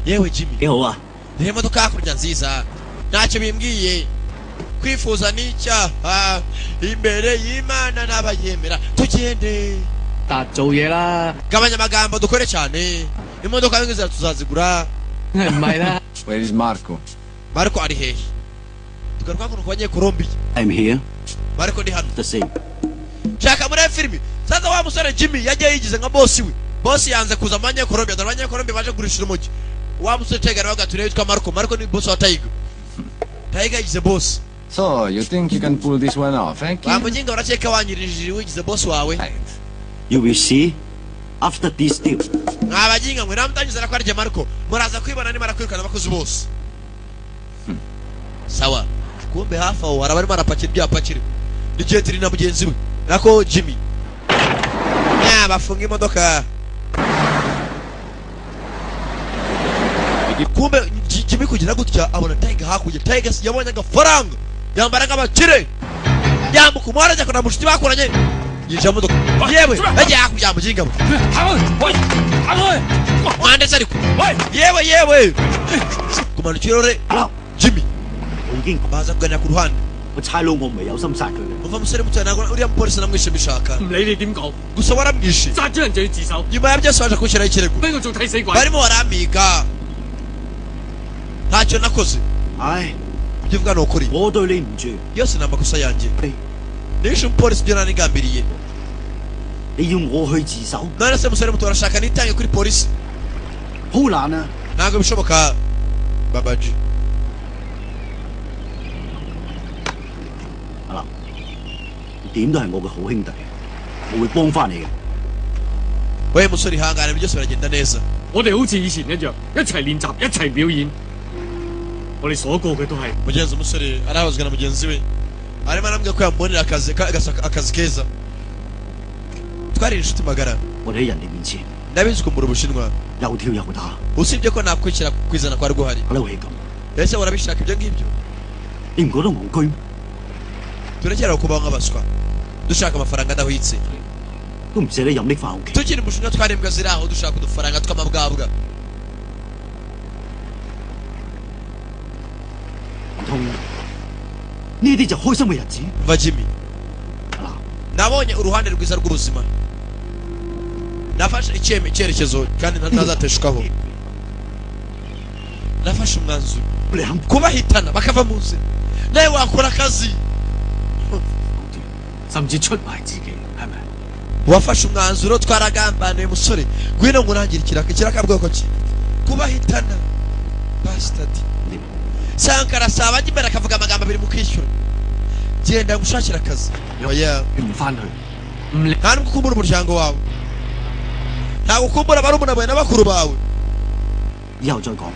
Yewe Jimmy. 幾好啊！ Reba imodoka hakurya nziza. Ntacyo bimbwiye. Kwifuza ni icyaha imbere y'Imana n'abayemera. Tugende. 達做嘢啦， Gabanya amagambo dukore cyane. Imodoka y'inzira tuzazigura. 唔係啦。 Where is Marco？ Marco ari hehe? Tugaruka hakuno ku banyekolombiya. I'm here. Marco ndi hano. The same. Shaka muri filimi. Sasa wa musore Jimmy yagiye yigize nka boss we. Boss yanze kuza mu banyekolombiya, dore abanyekolombiya baje kugurisha urumogi. Wa musore Tiger aravuga ati witwa Marco. Marco ni boss wa Tiger. Tiger yigize boss. So you think you can pull this one off, eh? Wa muginga urakeka wanyirije wigize boss wawe. You will see after this deal. Mwa baginga mwe namutangiza ko ari Marco. Muraza kwibona nimara kwirukana abakozi bose. Sawa. Kumbe hafi aho hari abarimo arapakira ibyo yapakira. Ni Jetri na mugenzi we. Nako Jimmy. Ya bafunga imodoka. Kumbe Jimmy kugira gutya abona Tiger hakurya. Tiger yabonye agafaranga. Yambara nk'abakire. Yambuka umuhanda ajya kureba mushuti bakoranye. Yinjira mu modoka. Yewe ajya hakurya muginga we. 行去，喂，行去， Mwandetse ariko. 喂， Yewe yewe. Kumanura ikirahure. Jimmy 我已經 baza kuganira ku ruhande. 我差佬，我唔係有心殺佢嘅。 Umva musore muto, ntabwo uriya mupolisi namwishe mbishaka. 唔理你點講， Gusa waramwishe. 殺咗人就要自首， Nyuma ya byose baje kunshyiraho ikirego. 邊個做替死鬼？ Barimo barampiga. Ntacyo nakoze. 唉， Ibyo uvuga ni ukuri. 我對你唔住， Yose ni amakosa yanjye. Nishe umupolisi ibyo nari ngambiriye. 你要我去自首， None se musore muto urashaka nitange kuri polisi? 好難啊！ Ntabwo bishoboka. Babaji. 阿林，點都係我嘅好兄弟，我會幫翻你嘅。 We musore ihangane, byose biragenda neza. 我哋好似以前一樣，一齊練習，一齊表演。我哋所過嘅都係 Mugenzi umusore arabazwa na mugenzi we. Arimo arambwira ko yamubonera akazi akazi keza. Twari inshuti magara. 我哋喺人哋面前 Ndabizi kumbura Ubushinwa. 又跳又打， Usibye ko nakwishyira kwizana kwari guhari. 覺得會係咁。 Ese urabishaka ibyo ngibyo? 你唔覺得戇居咩？ Turekera kubaho nk'abaswa dushaka amafaranga adahwitse. 都唔捨得飲拎翻屋企。 Tukiri mu Bushinwa twari imbwa ziri aho dushaka udufaranga tw'amabwabwa. 唔通呢啲就開心嘅日子？ Mva Jimmy, nabonye uruhande rwiza rw'ubuzima, nafashe icyerekezo kandi ntazateshukaho. Nafashe umwanzuro 你肯 kubahitana bakava mu nzira, nawe wakora akazi. 甚至出賣自己，係咪？ Wafashe umwanzuro, twaragambaniye musore. Ngwino ngurangire ikiraka. Ikiraka bwoko ki? Kubahitana, bastard. Sankara asaba ajya imbere akavuga amagambo abiri mukishyura. Genda ngushakira akazi. Oya. 你唔翻去，唔理 Nta nubwo ukumbura umuryango wawe, ntabwo ukumbura barumuna bawe na bakuru bawe. 以後再講。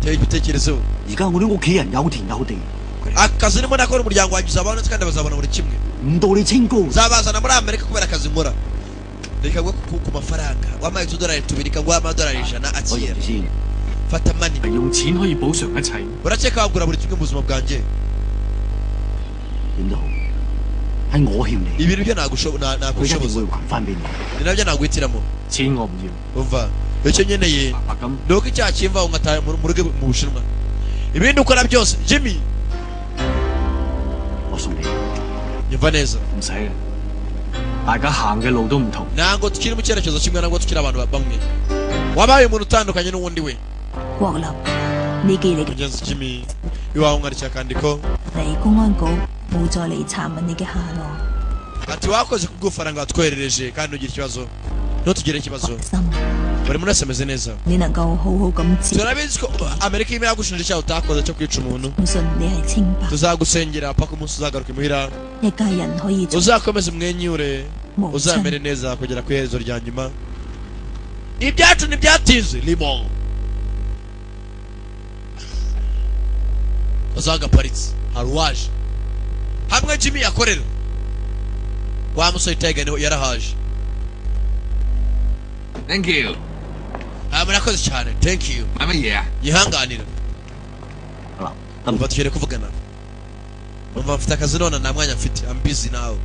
Tera ibitekerezo. 而家我啲屋企人有田有地， Akazi ndimo nakora, umuryango wanjye uzabaho neza kandi bazabona buri kimwe. 唔到你清高。 Nzabazana muri Amerika kubera akazi nkora. Reka ngwe ku mafaranga wampaye utudolari tubiri, kanguha amadolari 100. 我 Akira. 認住先。 Fata money. 用錢可以補償一切。 Urakeka wagura buri kimwe mu buzima bwanjye? 點都好，係我欠你， Ibintu byo 佢一定 nagushoboza. 會還翻俾你。 Ni nabyo naguhitiramo. 錢我唔要， Umva, icyo nkeneye 白咁 ni uko icyaha kimvaho nkataha mu rugo mu Bushinwa. Ibindi ukora byose, Jimmy. 我送你。 Nyumva neza. 唔使嘅。大家行嘅路都唔同。 Ntabwo tukiri mu cyerekezo kimwe, ntabwo tukiri abantu bamwe. Wabaye umuntu utandukanye n'uwundi we. 國立，你寄嚟嘅 Mugenzi Jimmy, iwawe umwandikira akandiko. 嚟公安局冇再嚟查問你嘅下落， Ati wakoze kubw'ufaranga watwoherereje kandi ntugire ikibazo, ntutugire ikibazo. 心 Buri muntu wese ameze neza. 你能夠好好咁知， Turabizi ko Amerika irimo iragushinja icyaha utakoze cyo kwica umuntu. 相信你係清白， Tuzagusengera paka umunsi uzagaruka imuhira. 一家人可以做 Uzakomeze umwenyure. 母 Uzamere 親。 neza kugera ku iherezo rya nyuma. Ibyacu ntibyatinze limo uzagaparitse. Hari uwaje hamwe Jimmy yakorera wa musore Tiger, niho yarahaje. Thank you。 Ah, murakoze cyane, thank you. 買乜嘢啊？ Yihanganira. 好啦，得唔 Umva, tugiye kuvugana. Umva, mfite akazi none, nta mwanya mfite. I'm busy now,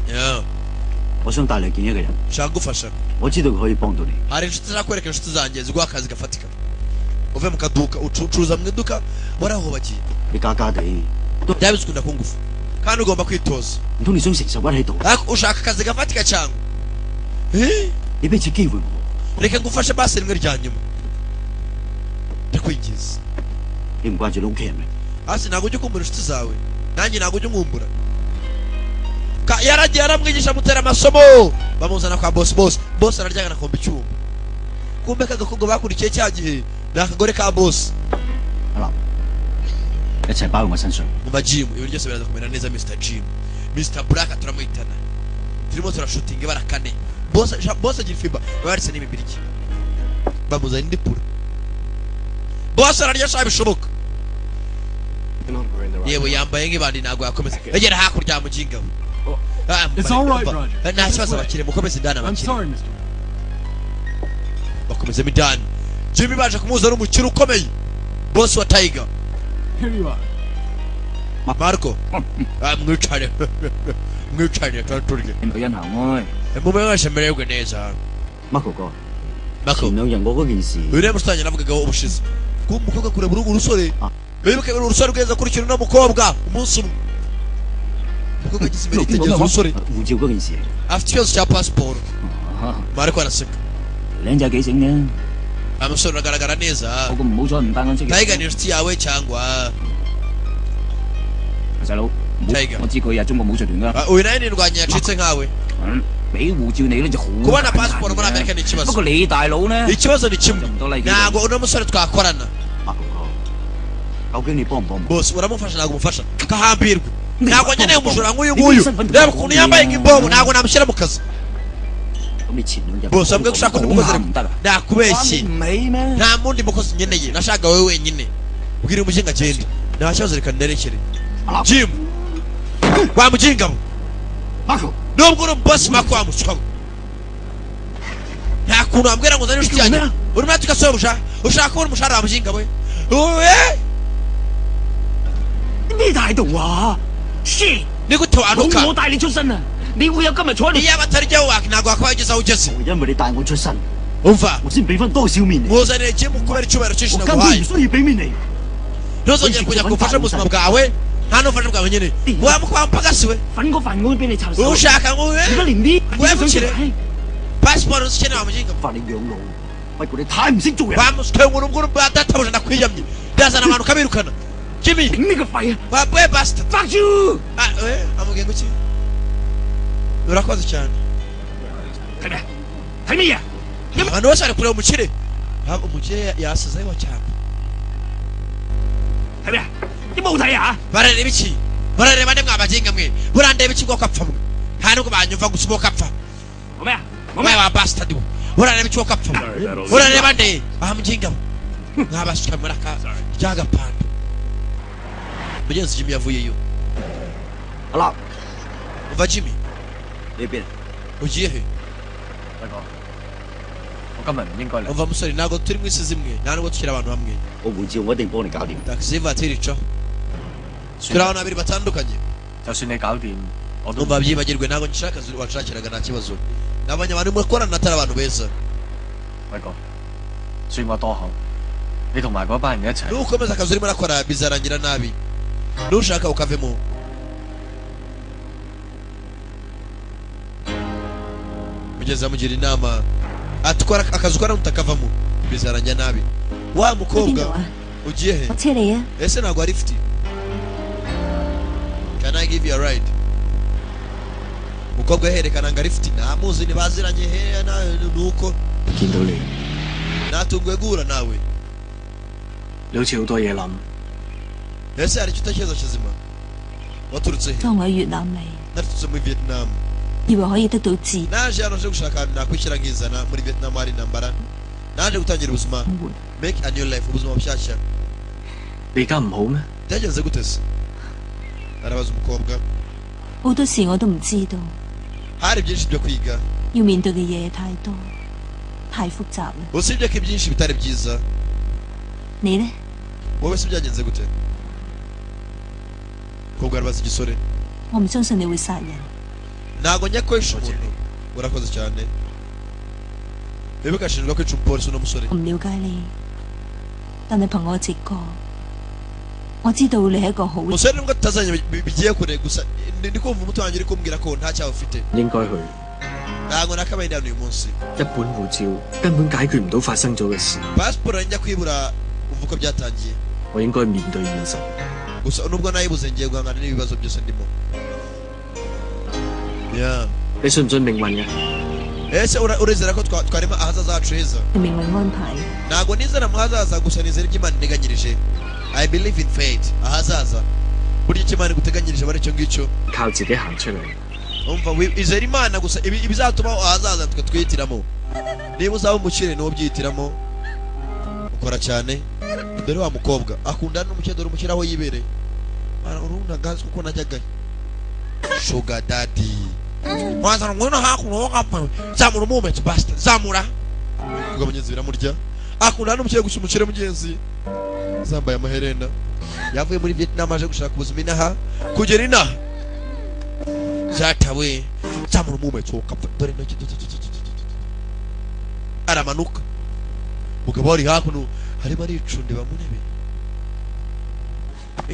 yeah. 我想帶你去見一個人， Nshaka gufasha. 我知道佢可以幫到你。 Hari inshuti, zakwereka inshuti zanjye ziguha akazi gafatika uve mu kaduka ucuruza mu iduka warahubagiye. 你假假地， Byaba bizikunda ku ngufu kandi ugomba kwitoza. 唔通你想成世屈喺度？ Ariko ushaka akazi gafatika cyangwa? Eh? 你俾次機會我， Reka ngufashe basi rimwe rya nyuma, ndakwingiza. 你唔掛住你屋企人咩？ Hasi ntabwo ujya ukumbura inshuti zawe? Nanjye ntabwo ujya unkumbura? Yaragiye aramwigisha, amutera amasomo, bamuzana kwa bosi. Bosi, bosi araryagana akomba icyuma. Kumbe ka gakobwa bakurikiye cya gihe ni akagore ka bosi. 阿立，一齊包喺我身上。 Umva Jim, ibintu byose biraza kumera neza. Mr Jim, Mr Black turamuhitana. Turimo turashutinga ibara kane. Boss, boss agira ifiba babaritse n'imibiriki, bamuzana indi pura. Boss ararya sha bishoboka. Yewe, yambaye nk'ibandi, ntabwo yakomeza. Egera hakurya muginga we. Ah, It's all right, umva. Roger. Nta kibazo, abakire mukomeze indani. I'm Abakire sorry, Mr. bakomezemo indani. Jimmy baje kumuhuza n'umukire ukomeye, boss wa Tiger. Here you are. Marco. Ah, mwicare, mwicare turye. 女人行開， Mube mwese mererwe neza. Marco 哥， Marco. 前兩日我嗰件事， Uyu niwe mushutanyi navugagaho ubushize kuba umukobwa kureba urugo urusore. Ah. Wibuke urusore rweza kurikira uno mukobwa. Umunsi umwe umukobwa ageze imbere yitegereza urusore. 護照嗰件事， Afite ikibazo cya pasiporo. Marco araseka. 靚仔幾醒嘅， Umusore uragaragara neza. 不過唔好彩唔單單識。 Tiger ni inshuti yawe cyangwa? 細佬，唔好 Tiger 我知佢係中國武術團噶， Ah, uyu nawe ni indwanyi yacitse nkawe. 嗯，俾護照你咧就好 Kubona 簡單 pasiporo muri 嘅 Amerika ni 不 ikibazo. 過你大佬咧 Ikibazo ni kimwe, 就唔多 like ntabwo uno musore twakorana. Marco 哥，究竟你幫唔幫我？ Bose uramufasha? Ntabwo umufasha, kahambirwe. Ntabwo nkeneye umujura nk'uyu nguyu. Reba ukuntu yambaye nk'imbobo, ntabwo namushyira mu kazi. 咁你前兩日 Bose ambwiye ko ushaka undi mukozi, 唔得啊！ nakubeshye. 唔起咩？ Nta mundi mukozi nkeneye, nashaka wowe wenyine. Ubwira umuginga agende, nta kibazo, reka nerekere Jim. Wa mujinga we. Marco， Nubwo uri boss Marco, wa muswa we, nta kuntu wambwira ngo uzane inshuti yanjye. Urimo uratuka sobuja, ushaka kubona umushahara, wa mujinga we? Uwe! 咩態度啊？Shit！ Ni gute wanuka? 冇我帶你出身啊！你會有今日坐喺度？ Iyo atari jyewe waka, ntabwo wakabaye ugeze aho ugeze. 因為你帶我出身， Umva, 我先俾翻多少面你。 Nkuzanire Jim kubera icyubahiro cyinshi 我根本 naguhaye. 唔需要俾面你。 Ntuzongere kujya kufasha mu buzima bwawe, nta n'ubufasha bwawe nyine wamukwamupagasi we. 粉嗰飯我都俾你插手。 Ushaka ngo 而家連呢 ngo wemukire pasiporo uzikeneye, wa mujinga. 罰你養老，不過你太唔識做人。 Wamuswe ngo ngo databuja, ndakwiyamye, ndazana abantu ukabirukana, Jimmy. 頂你個肺啊！ Wa we bastard. Fuck you！ Ah, eh, amubwiye ngo iki? Urakoze cyane. 睇咩？睇咩嘢？ Abantu bose bari kureba umukire. Ah, umukire yasizeho cyane. 睇咩？你冇睇啊？ Barareba iki? Barareba nde, mwabaginga mwe? Burandeba iki bwoko apfa mwe? Nta nubwo banyumva gusa ubwoko apfa. 冇咩啊？ Mwe wa bastard we, urareba iki bwoko apfa mwe? Urareba nde, bamuginga mwe? Mwabasuka muri aka ryagapanda. Mugenzi Jimmy yavuyeyo. 阿立， Umva Jimmy. 你邊？ Ugiye he? 大哥，我今日唔應該嚟。 Umva musore, ntabwo turi mu isi zimwe, nta nubwo tukiri abantu hamwe. 我護照我一定幫你搞掂。 Taxi voiture icaho, turi abantu babiri batandukanye. 就算你搞掂，我都 Numva byibagirwe, ntabwo nshaka akazi wanshakiraga, nta kibazo. Nabonye abantu mukorana atari abantu beza. 威哥，算我多口，你同埋嗰班人一齊。 Nukomeza akazi urimo urakora bizarangira nabi, nushaka ukavemo. Mugeze amugira inama, atwara akazi ukora, nutakavamo bizarangira nabi, wa 去邊度 mukobwa. 啊？ Ugiye he? 我車你啊！ Ese ntabwo ari lift? Can I give you a ride? Umukobwa yerekana ngo lift, ntamuzi, ntibaziranye hehe na nuko. 見到你， Natunguwe guhura nawe. 你好似好多嘢諗。 Ese hari icyo utekereza kizima? Waturutse he? 當我喺越南嚟， Naturutse muri Vietnam. 以為可以得到自 Naje hano nje gushaka ahantu nakwishyira nkizana. Muri Vietnam hari intambara, naje gutangira ubuzima, make a new life, ubuzima bushyashya. 你而家唔好咩？ Byagenze gute se? Arabaza umukobwa. 好多事我都唔知道， Hari byinshi byo kwiga. 要面對嘅嘢太多，太複雜啦。 Usibye ko ibyinshi bitari byiza. 你呢？ Wowe se byagenze gute? Umukobwa arabaza igisore. 我唔相信你會殺人。 Ntabwo njya kwisha umuntu, urakoze cyane. Wibuke ashinjwa kwica umupolisi, uno musore. 我唔了解你，但係憑我直覺，我知道你係一個好人。 Musore, nubwo tutazanye bigiye kure, gusa ndi kumva umutima wanjye uri kumbwira ko nta cyaha ufite. 應該去。 Ntabwo nakabaye ndi hano uyu munsi. 一本護照根本解決唔到發生咗嘅事， Pasiporo njya kwibura, umva uko byatangiye. 我應該面對現實。 Gusa nubwo nayibuze, ngiye guhangana n'ibibazo byose ndimo. Yeah. 你信唔信命運嘅？ Ese urizera ko twarema ahazaza hacu heza? 命運安排。 Ntabwo nizera mu hazaza gusa, nizera ibyo Imana integanyirije. I believe in fate. Ahazaza, burya icyo Imana iguteganyirije aba ari icyo ngicyo. 靠自己行出嚟。 Umva, izera Imana gusa, ibizatuma ahazaza twe twihitiramo. Niba uzaba umukire niwo ubyihitiramo, ukora cyane. Dore wa mukobwa akundana n'umukire, dore umukire aho yibereye. Mana, urabona gazi kuko najyagayo sugar daddy wazana, ngwino hakuno wakapfa, zamura umumetso, basta, zamura. Kuko mugenzi biramurya, akundana n'umukire gusa. Umukire mugenzi zambaye amaherena, yavuye muri Vietnam aje gushaka ubuzima inaha, kugera inaha zatawe. Zamura umumetso ukapfa, dore intoki aramanuka. Mugabo ari hakuno arimo aricundeba mu ntebe.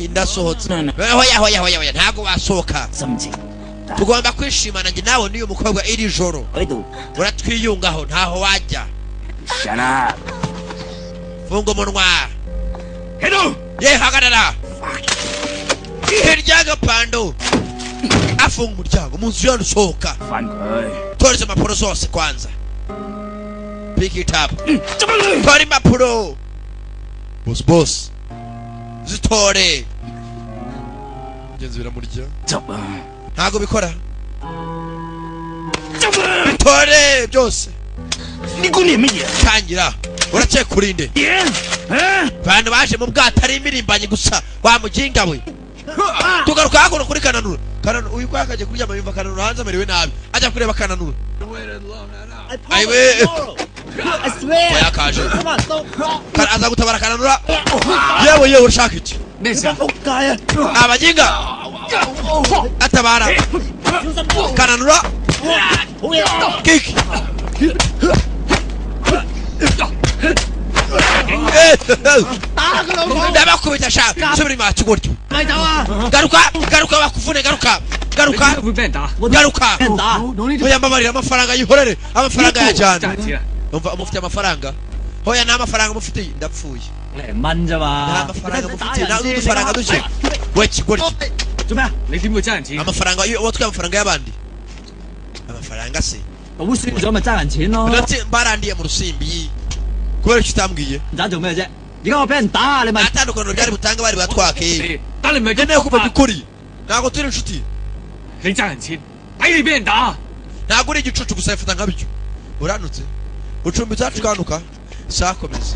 Ndasohotse. Hoya hoya hoya hoya, ntabwo wasohoka. Tugomba kwishimana njye nawe n'uyu mukobwa iri joro, uratwiyungaho, ntaho wajya. Funga umunwa ye, hagarara hirya y'agapando. Afunga umuryango mu nzu yandi, usohoka. Tora izo mpapuro zose kwanza, pick it up, tora impapuro, boss, boss, zitore. Mugenzi biramurya, ntabwo bikora, bitore byose. Tangira, urakeka urinde? Abantu baje mu bwato ari imirimbanyi gusa, wa muginga we. Tugaruka hakuno kuri kananura. Kananura uyu kwa akaje kuryama yumva Kananura hanze amerewe nabi, ajya kureba Kananura. Ayiwe yakaje aza gutabara Kananura. Yewe yewe ushaka iki? Abajinga atabara Kananura. Kick. Ndabakubita sha subira inyuma kigoryo. Garuka garuka bakuvune garuka garuka garuka. Hoya mbabarira amafaranga yihorere, amafaranga yajyana. Umva mufite amafaranga? Hoya nta mafaranga mufite, ndapfuye. Nta mafaranga mufite, nta n'udufaranga duke. We kigoryo. Amafaranga watwaye amafaranga y'abandi. Amafaranga se. Barandiye mu rusimbi. Kubera icyo utambwiye. Nta byari butanga bari batwake. Nkeneye kumenya ukuri. Ntabwo turi inshuti. Ntabwo uri igicucu gusa yafata nkabyo. Uranutse. Ucumbitse hacu ukanuka. Sakomeza.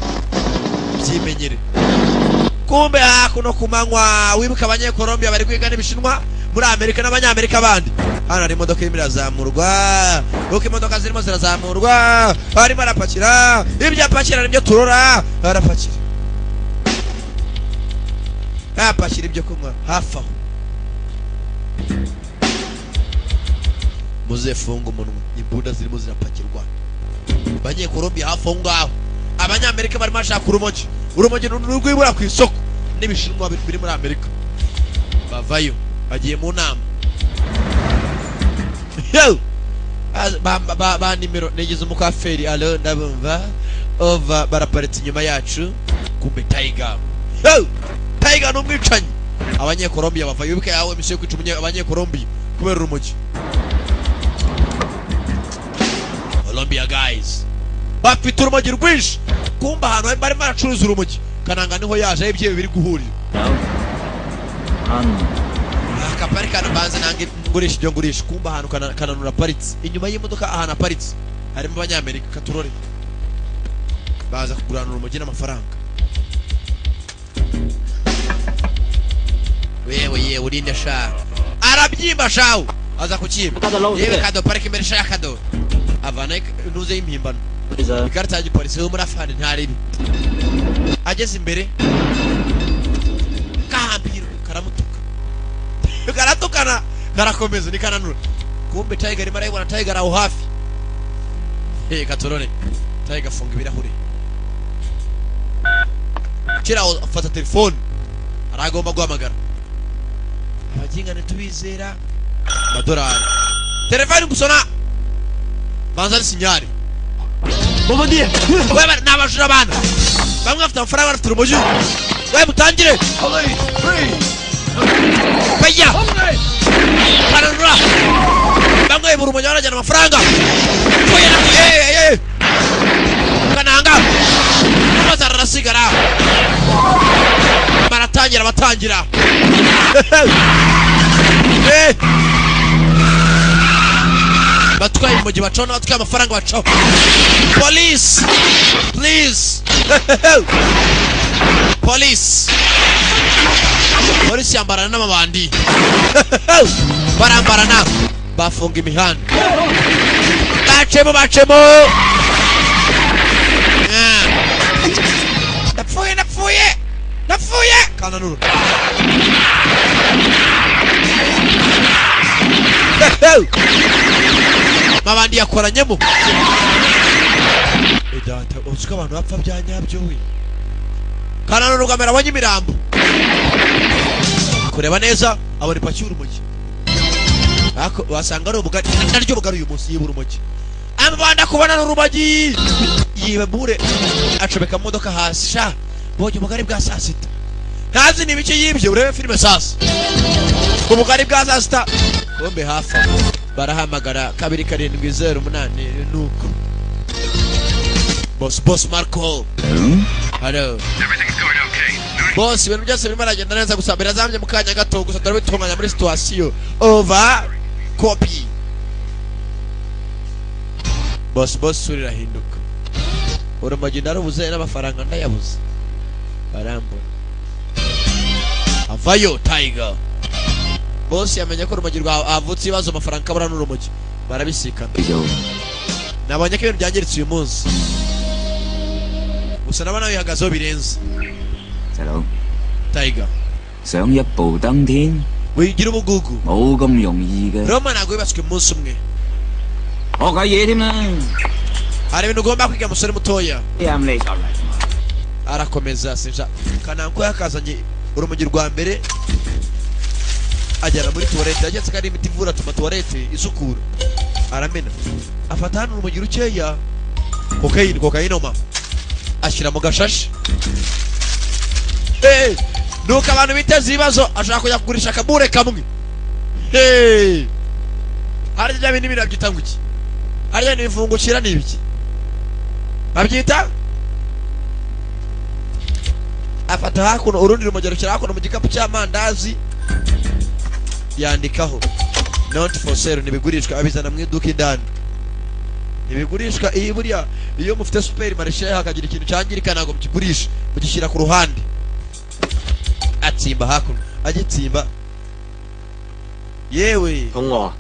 Byimenyere. Kumbe hakuno ku manywa wibuka abanyekolombia bari kwiga n'ibishinwa muri Amerika n'abanyamerika bandi. Hano hari imodoka irimo irazamurwa, uko imodoka zirimo zirazamurwa arimo arapakira ibyo apakira nibyo turora, arapakira apakira ibyo kunywa hafi aho. Muzefunga umunwa, imbunda zirimo zirapakirwa. Abanyekolombia hafi aho ngaho, abanyamerika barimo bashaka urumogi, urumogi rwibura ku isoko n'ibishinwa biri muri Amerika. Bavayo bagiye mu nama. Ba nimero nigeze umukaferi alo ndabumva ova baraparitse inyuma yacu. Kumbe Tiger. Tiger ni umwicanyi. Abanyekolombia bavayo wibuke yawe misiyo kwica abanyekolombia kubera urumogi. Colombia guys bafite urumogi rwinshi. Kumba ahantu barimo baracuruza urumogi Kananga niho yaje ibyewe biri guhurira. Akapari kano banze nange ngurisha ibyo ngurisha. Kumba ahantu Kananura paritse inyuma y'imodoka, ahantu aparitse harimo abanyamerika katurore baza kugurana urumogi n'amafaranga. Wewe yewe urinde sha arabyimba shawo aza kucyimba. Yewe kado parike imbere sha kado avana nuze y'impimbano ikarita ya gipolisi yo muri afande ntaribi. Ageze imbere kahambira karamutuka karatukana karakomeza ni Kananura. Kumbe Tiger arimo arayibona, Tiger aho hafi. Katorore Tiger afunga ibirahure kira afata telefone aragomba guhamagara. Abajinga ntitubizera amadorari. Telefone gusona banza ari sinyari. Wewe n'abajura abana bamwe bafite amafaranga bafite urumogi. We mutangire bajya Kananura bamwe urumogi barajyana amafaranga. Kananga maze arasigara baratangira batangira. Batwaye urumogi bacaho n'abatwaye amafaranga bacaho. Police please. Police polisi yambarana n'amabandi barambarana bafunga imihanda. Bacemo bacemo. Ndapfuye ndapfuye ndapfuye Kananura. Mabandi yakoranyemo. Data uzi ko abantu bapfa bya nyabyo we. Kananura rugamera abonye imirambo. Kureba neza abona ipaki y'urumogi. Ako wasanga ari ubugari naryo bugari uyu munsi yibura urumogi. Amabanda kubona n'urumogi yibabure acomeka modoka hasi sha bonye ubugari bwa saa sita. Ntazi ni bike yibye urebe filime sasa. Ubugari bwa saa sita bombe hafa barahamagara 2708 nuko. Boss boss Marco. Hello. Everything's going okay. Boss ibintu byose birimo aragenda neza gusa birazambye mu kanya gato gusa turabitunganya muri situation. Over copy. Boss boss suri rahinduka. Urumogi narubuze n'amafaranga ndayabuze. Barambona. Avayo Tiger. Bosi yamenye ko urumogi rwa avutse ibibazo, amafaranga akabura n'urumogi barabisikana. Nabonye ko ibintu byangiritse uyu munsi, gusa nabona wihagazeho birenze. 細佬， Tiger, 想一步登天， wigira ubugugu. 冇咁容易嘅。 Roma ntabwo yubatswe umunsi umwe. 學下嘢添啦。 Hari ibintu ugomba kwiga, musore mutoya. 啱你就嚟。 Arakomeza sinja kananko yakazanye urumogi rwa mbere ajyana muri tuwarete, yageze ko ari imiti ivura tuma tuwarete isukura, aramena, afata hano urumogi rukeya, kokayine, kokayinoma, ashyira mu gashashi. Eh, nuko abantu biteza ibibazo, ashaka kujya kugurisha akabure kamwe. Hey! Harya bya bindi babyita ngo iki? Harya ni imfungukira, ni ibiki babyita? Afata hakuno urundi rumogi arushyira hakuno mu gikapu cy'amandazi, yandikaho "not for sale", ntibigurishwa. Abizana mu iduka indani, ntibigurishwa. Iyi buriya iyo mufite supermarché hakagira ikintu cyangirika, ntabwo mukigurisha, mugishyira ku ruhande. Atsimba hakuno, agitsimba yewe. 肚餓啊？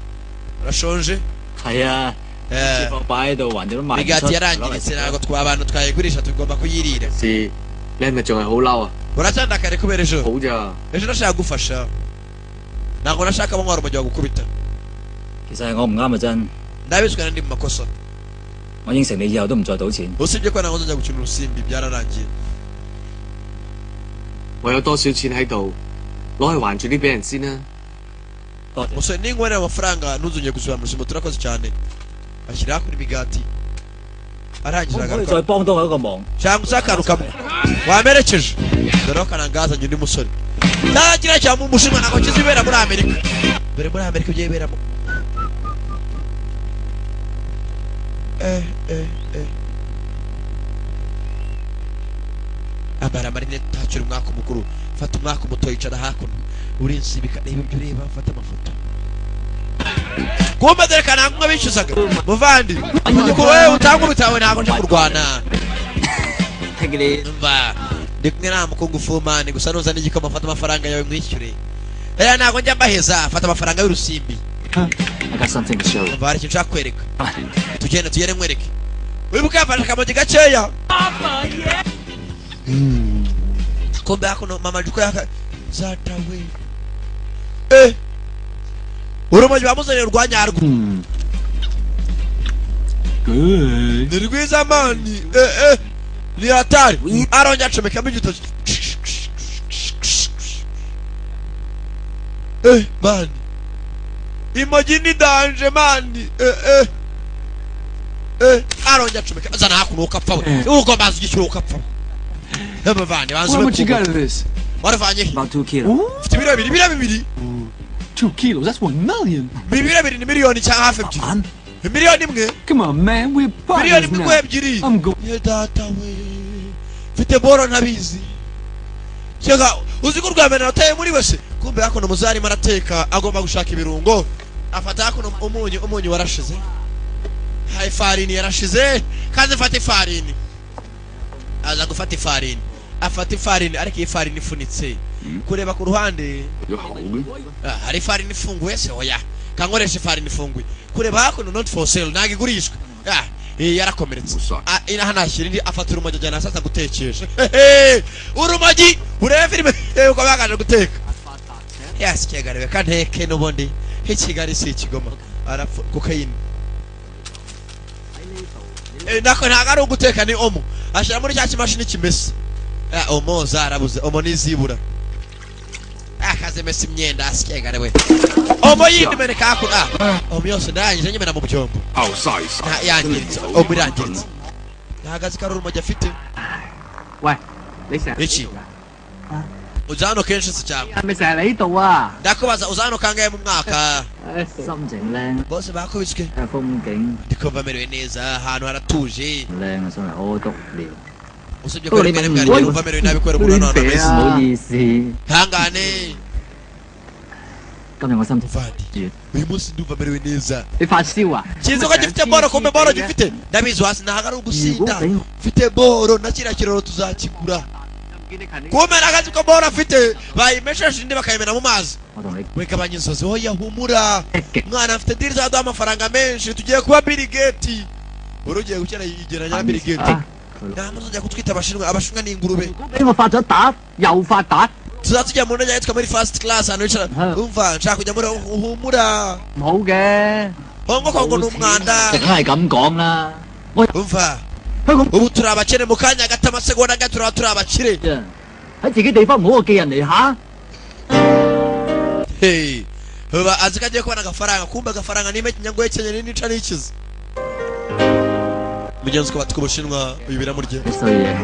Urashonje? 係啊， Eh, 廚房擺喺度，橫掂都賣唔出。 Imigati yarangiritse, ntabwo twa abantu twayigurisha, tugomba kuyirira. 是，你係咪仲係好嬲啊？ Uracyandakare kubera ejo? 好咋？ Ejo nashaka gufasha, ntabwo nashaka abanywa urumogi bagukubita. 其實係我唔啱啊真， Ndabizi ko ndi mu makosa. 我應承你以後都唔再賭錢。 Usibye ko ntabwo nzajya gukina urusimbi, byararangiye. 我有多少錢喺度，攞去還住啲俾人先啦。 多謝。 Musore, ninkorera amafaranga ntuzongere gusubira mu rusimbo. Turakoze cyane. Ashyira hakuno imigati, arangije 可唔可以 agaruka. 再幫多我一個忙？ Cyangwa se akantu kamwe wamerekeje. Dore ko kanangazanye undi musore nta kiriya cya mu Mushinwa, ntabwo kizibera muri Amerika. Dore muri Amerika ibyo yiberamo. Eh eh eh, ambara amarinete, utakira umwaka mukuru, fata umwaka muto, yicara hakuno, urinsibika, reba ibyo ureba, fata amafoto. Kumbe dore kananga bishyuzaga muvandi wewe utanga ubutawe, ntabwo nje kurwana. Umva, ndi kumwe nta mukungu man, gusa nuza n'igikoma, fata amafaranga yawe mwishyure. Rero ntabwo njya mbaheza, fata amafaranga y'urusimbi. I got something to show you. Umva, hari ikintu nshaka kwereka, tugende, tugende nkwereke. Wibuke yafashe akamogi gakeya. Kumbe hakuno mama juko yaka zatawe. Eh, urumogi bamuzaniye rwa nyarwo. Good. Ni rwiza man, eh eh, ni hatari. Arongera acomekamo igitoki. Eh man, imogi ni danger man. Eh eh eh, arongera acomeka, zana hakuno ukapfa we, ugomba ugishyura ukapfa we. Bavandi banze. How much you got of this? Waruvanye he? About 2 kilos. Mfite ibiro 2, ibiro 2. 2 kilos. That's 1 million. Ibiro 2 ni miliyoni cyangwa hafi 2. Man, Miliyoni 1. Come on, man. We're Miliyoni partners 1 now. nguhe 2. I'm going. Ye data we, mfite boro ntabizi. Cyangwa uzi ko urwa mbere nateye muri wese. Kumbe hakuno umuzarimu arateka, agomba gushaka ibirungo, afata hakuno umunyu, umunyu warashize, ha ifarini yarashize, kandi afata ifarini, aza gufata ifarini, afata ifarini, ariko iyi farini ifunitse, kureba ku ruhande. 有口嘅。 Ah, hari ifarini ifunguye se? Oya, kankoresha ifarini ifunguye. Kureba hakuno, "not for sale", ntabwo igurishwa. Ah, iyi yarakomeretse. Gusa. Ah, ina hano ashyira indi, afata urumogi ajyana sasa gutekesha. Hehe, urumogi, urebe filime uko bakaje guteka. Yasi kigarebe kanteke n'ubundi i Kigali si ikigoma arapfa kokayine. Eh, nako ntabwo ari uguteka, ni omo ashyira muri cya kimashini kimesa. Ah, omo zarabuze, omo nizibura akazemesa imyenda. Asikigarebe omo yindi meneka hakuno. Ah, omo yose ndangije nyimena mu byombo. 拗晒晒。 Nta yangiritse, omo irangiritse, nta kazi kari urumogi afite. 喂，你成日 Iki uza hano kenshi se cyangwa? 係咪成日嚟呢度啊？ Ndakubaza, uza hano kangahe mu mwaka? 心情靚， Bose bakubiswe. 風景 Ndikumva merewe neza, ahantu haratuje. 靚啊，上嚟屙督尿。 Usibye ko rimwe na rimwe hari igihe numva merewe nabi kubera ukuntu hano hantu hameze. 唔好意思， Ihangane. 今日我心情 Muvandi, uyu munsi ndumva merewe neza. 你發燒啊？ Kizi ko gifite boro, kumbe boro gifite ndabizi hasi ntabwo ari ugusinda, mfite boro na kiriya kiroro tuzakigura. Kumbe nakazi ko boro afite bayimesheshe indi bakayimena mu mazi. 我同你 We gabanya inzozi. Oya, humura mwana, afite deal zaduha amafaranga menshi, tugiye kuba Bill Gates. Uri ugiye gukina yigeranya na Bill Gates. Nta muntu kutwita Abashinwa, Abashinwa ni ingurube. 俾我發咗達又發達， Tuzaba tujya mu ndege yitwa muri first class, ahantu wicara. Umva, nshaka kujya muri, humura. 唔好嘅。 Hongo Kongo ni umwanda. 梗係咁講啦。 Umva, ubu turi abakene, mu kanya gato, amasegonda gato, turaba turi abakire. 喺自己地方唔好過寄人籬下。 Hey, uba azi ko agiye kubona agafaranga, kumbe agafaranga niba ikinyangoye cyenye nica n'ikize mugenzi uko batuka Ubushinwa, uyu biramurye. 衰嘢，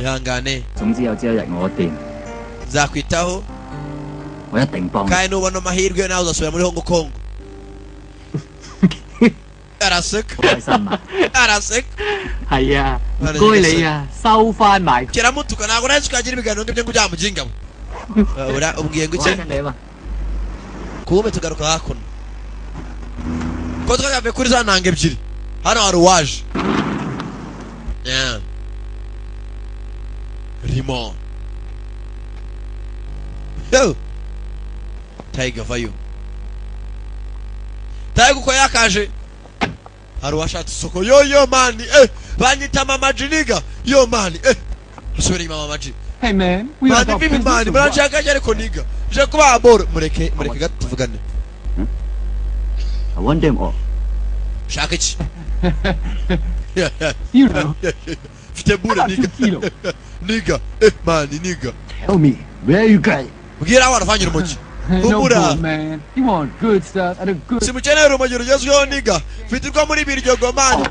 Ihangane. 總之有朝一日我掂， Nzakwitaho. 我一定幫你。 Kandi nubona amahirwe nawe uzasubira muri Hong Kong. Araseka. 開心啊！ Araseka. 係啊，唔該你啊，收翻埋。 Kiramutuka, ntabwo nahise ukagira ibiganiro ngibyo ngo ujya mu ura ubwiye ngo 我 iki? 親你啊嘛。 Kumbe tugaruka hakuno ko twagavuye kuri za ntanga ebyiri, hano hari uwaje. Yeah. Rimo. Yo! Tiger vayo. Tiger uko yakaje. Hari uwashatse isoko. Yo yo man, eh, banyita Mama Jiniga. Yo man, eh. Asubira inyuma Mama G. Hey man, we are Mani bibi man, muranshaka ariko niga. Je kuba boro. Mureke, mureke gato tuvugane. I want them all. Shaka iki? You know. Mfite bure niga. Niga, eh man, niga. Tell me where you going? Mbwira aho waravangira urumogi. No Humura. good, man. You want good stuff and a good. Simukeneye urumogi rugezweho niga. Mfite urwo muri Biryogo man.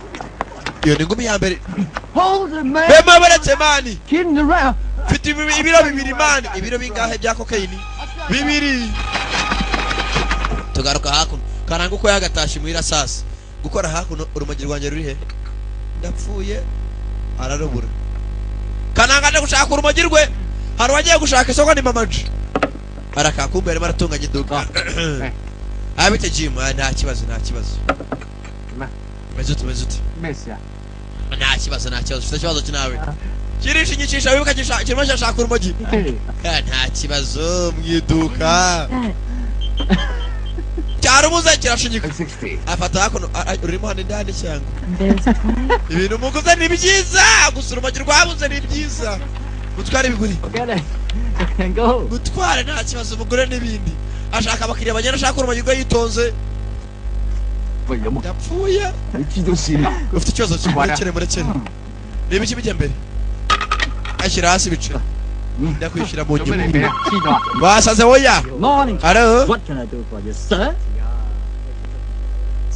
Iyo ni ingumi ya mbere. Hold it, man. Bema baretse man. Kidding around. Mfite ibiro 2 man. Ibiro bingahe bya cocaine? 2. Tugaruka hakuno. Karanga uko yagatashye muhira sasa. Gukora hakuno, urumogi rwanjye ruri he? Ndapfuye. Ararubura. Kananga aje gushaka urumogi rwe. Hari uwagiye gushaka isoko ni Mama G. Arakakumbe arimo aratunganya iduka. Abite Jim, ah, nta kibazo, nta kibazo. Meze ute, meze ute? 咩事啊？ Nta kibazo, nta kibazo. Ufite ikibazo ki nawe? Kirishinyikisha wibuka kirimo kirashaka urumogi. Ah, nta kibazo mu iduka. Cyarumuze kirashinyika. Afata hakuno, ah, ah, urimo hano indani cyangwa? Ibintu muguze ni byiza, gusa urumogi rwabuze ni byiza. Mutware ibiguri. Get go. Mutware nta kibazo, mugure n'ibindi. Ashaka abakiriya bagenda ashaka urumogi rwe yitonze. 喂，有冇？ Ndapfuye. 你知道線啦？ Ufite ikibazo ki? Murekere, murekere. Reba iki bijya mbere. Ashyira hasi ibiceri. Ndakwishyura mu 做咩你 nyuma. 俾啊？知道啊？ Basaze oya. Morning. Hello. What can I do for you, sir?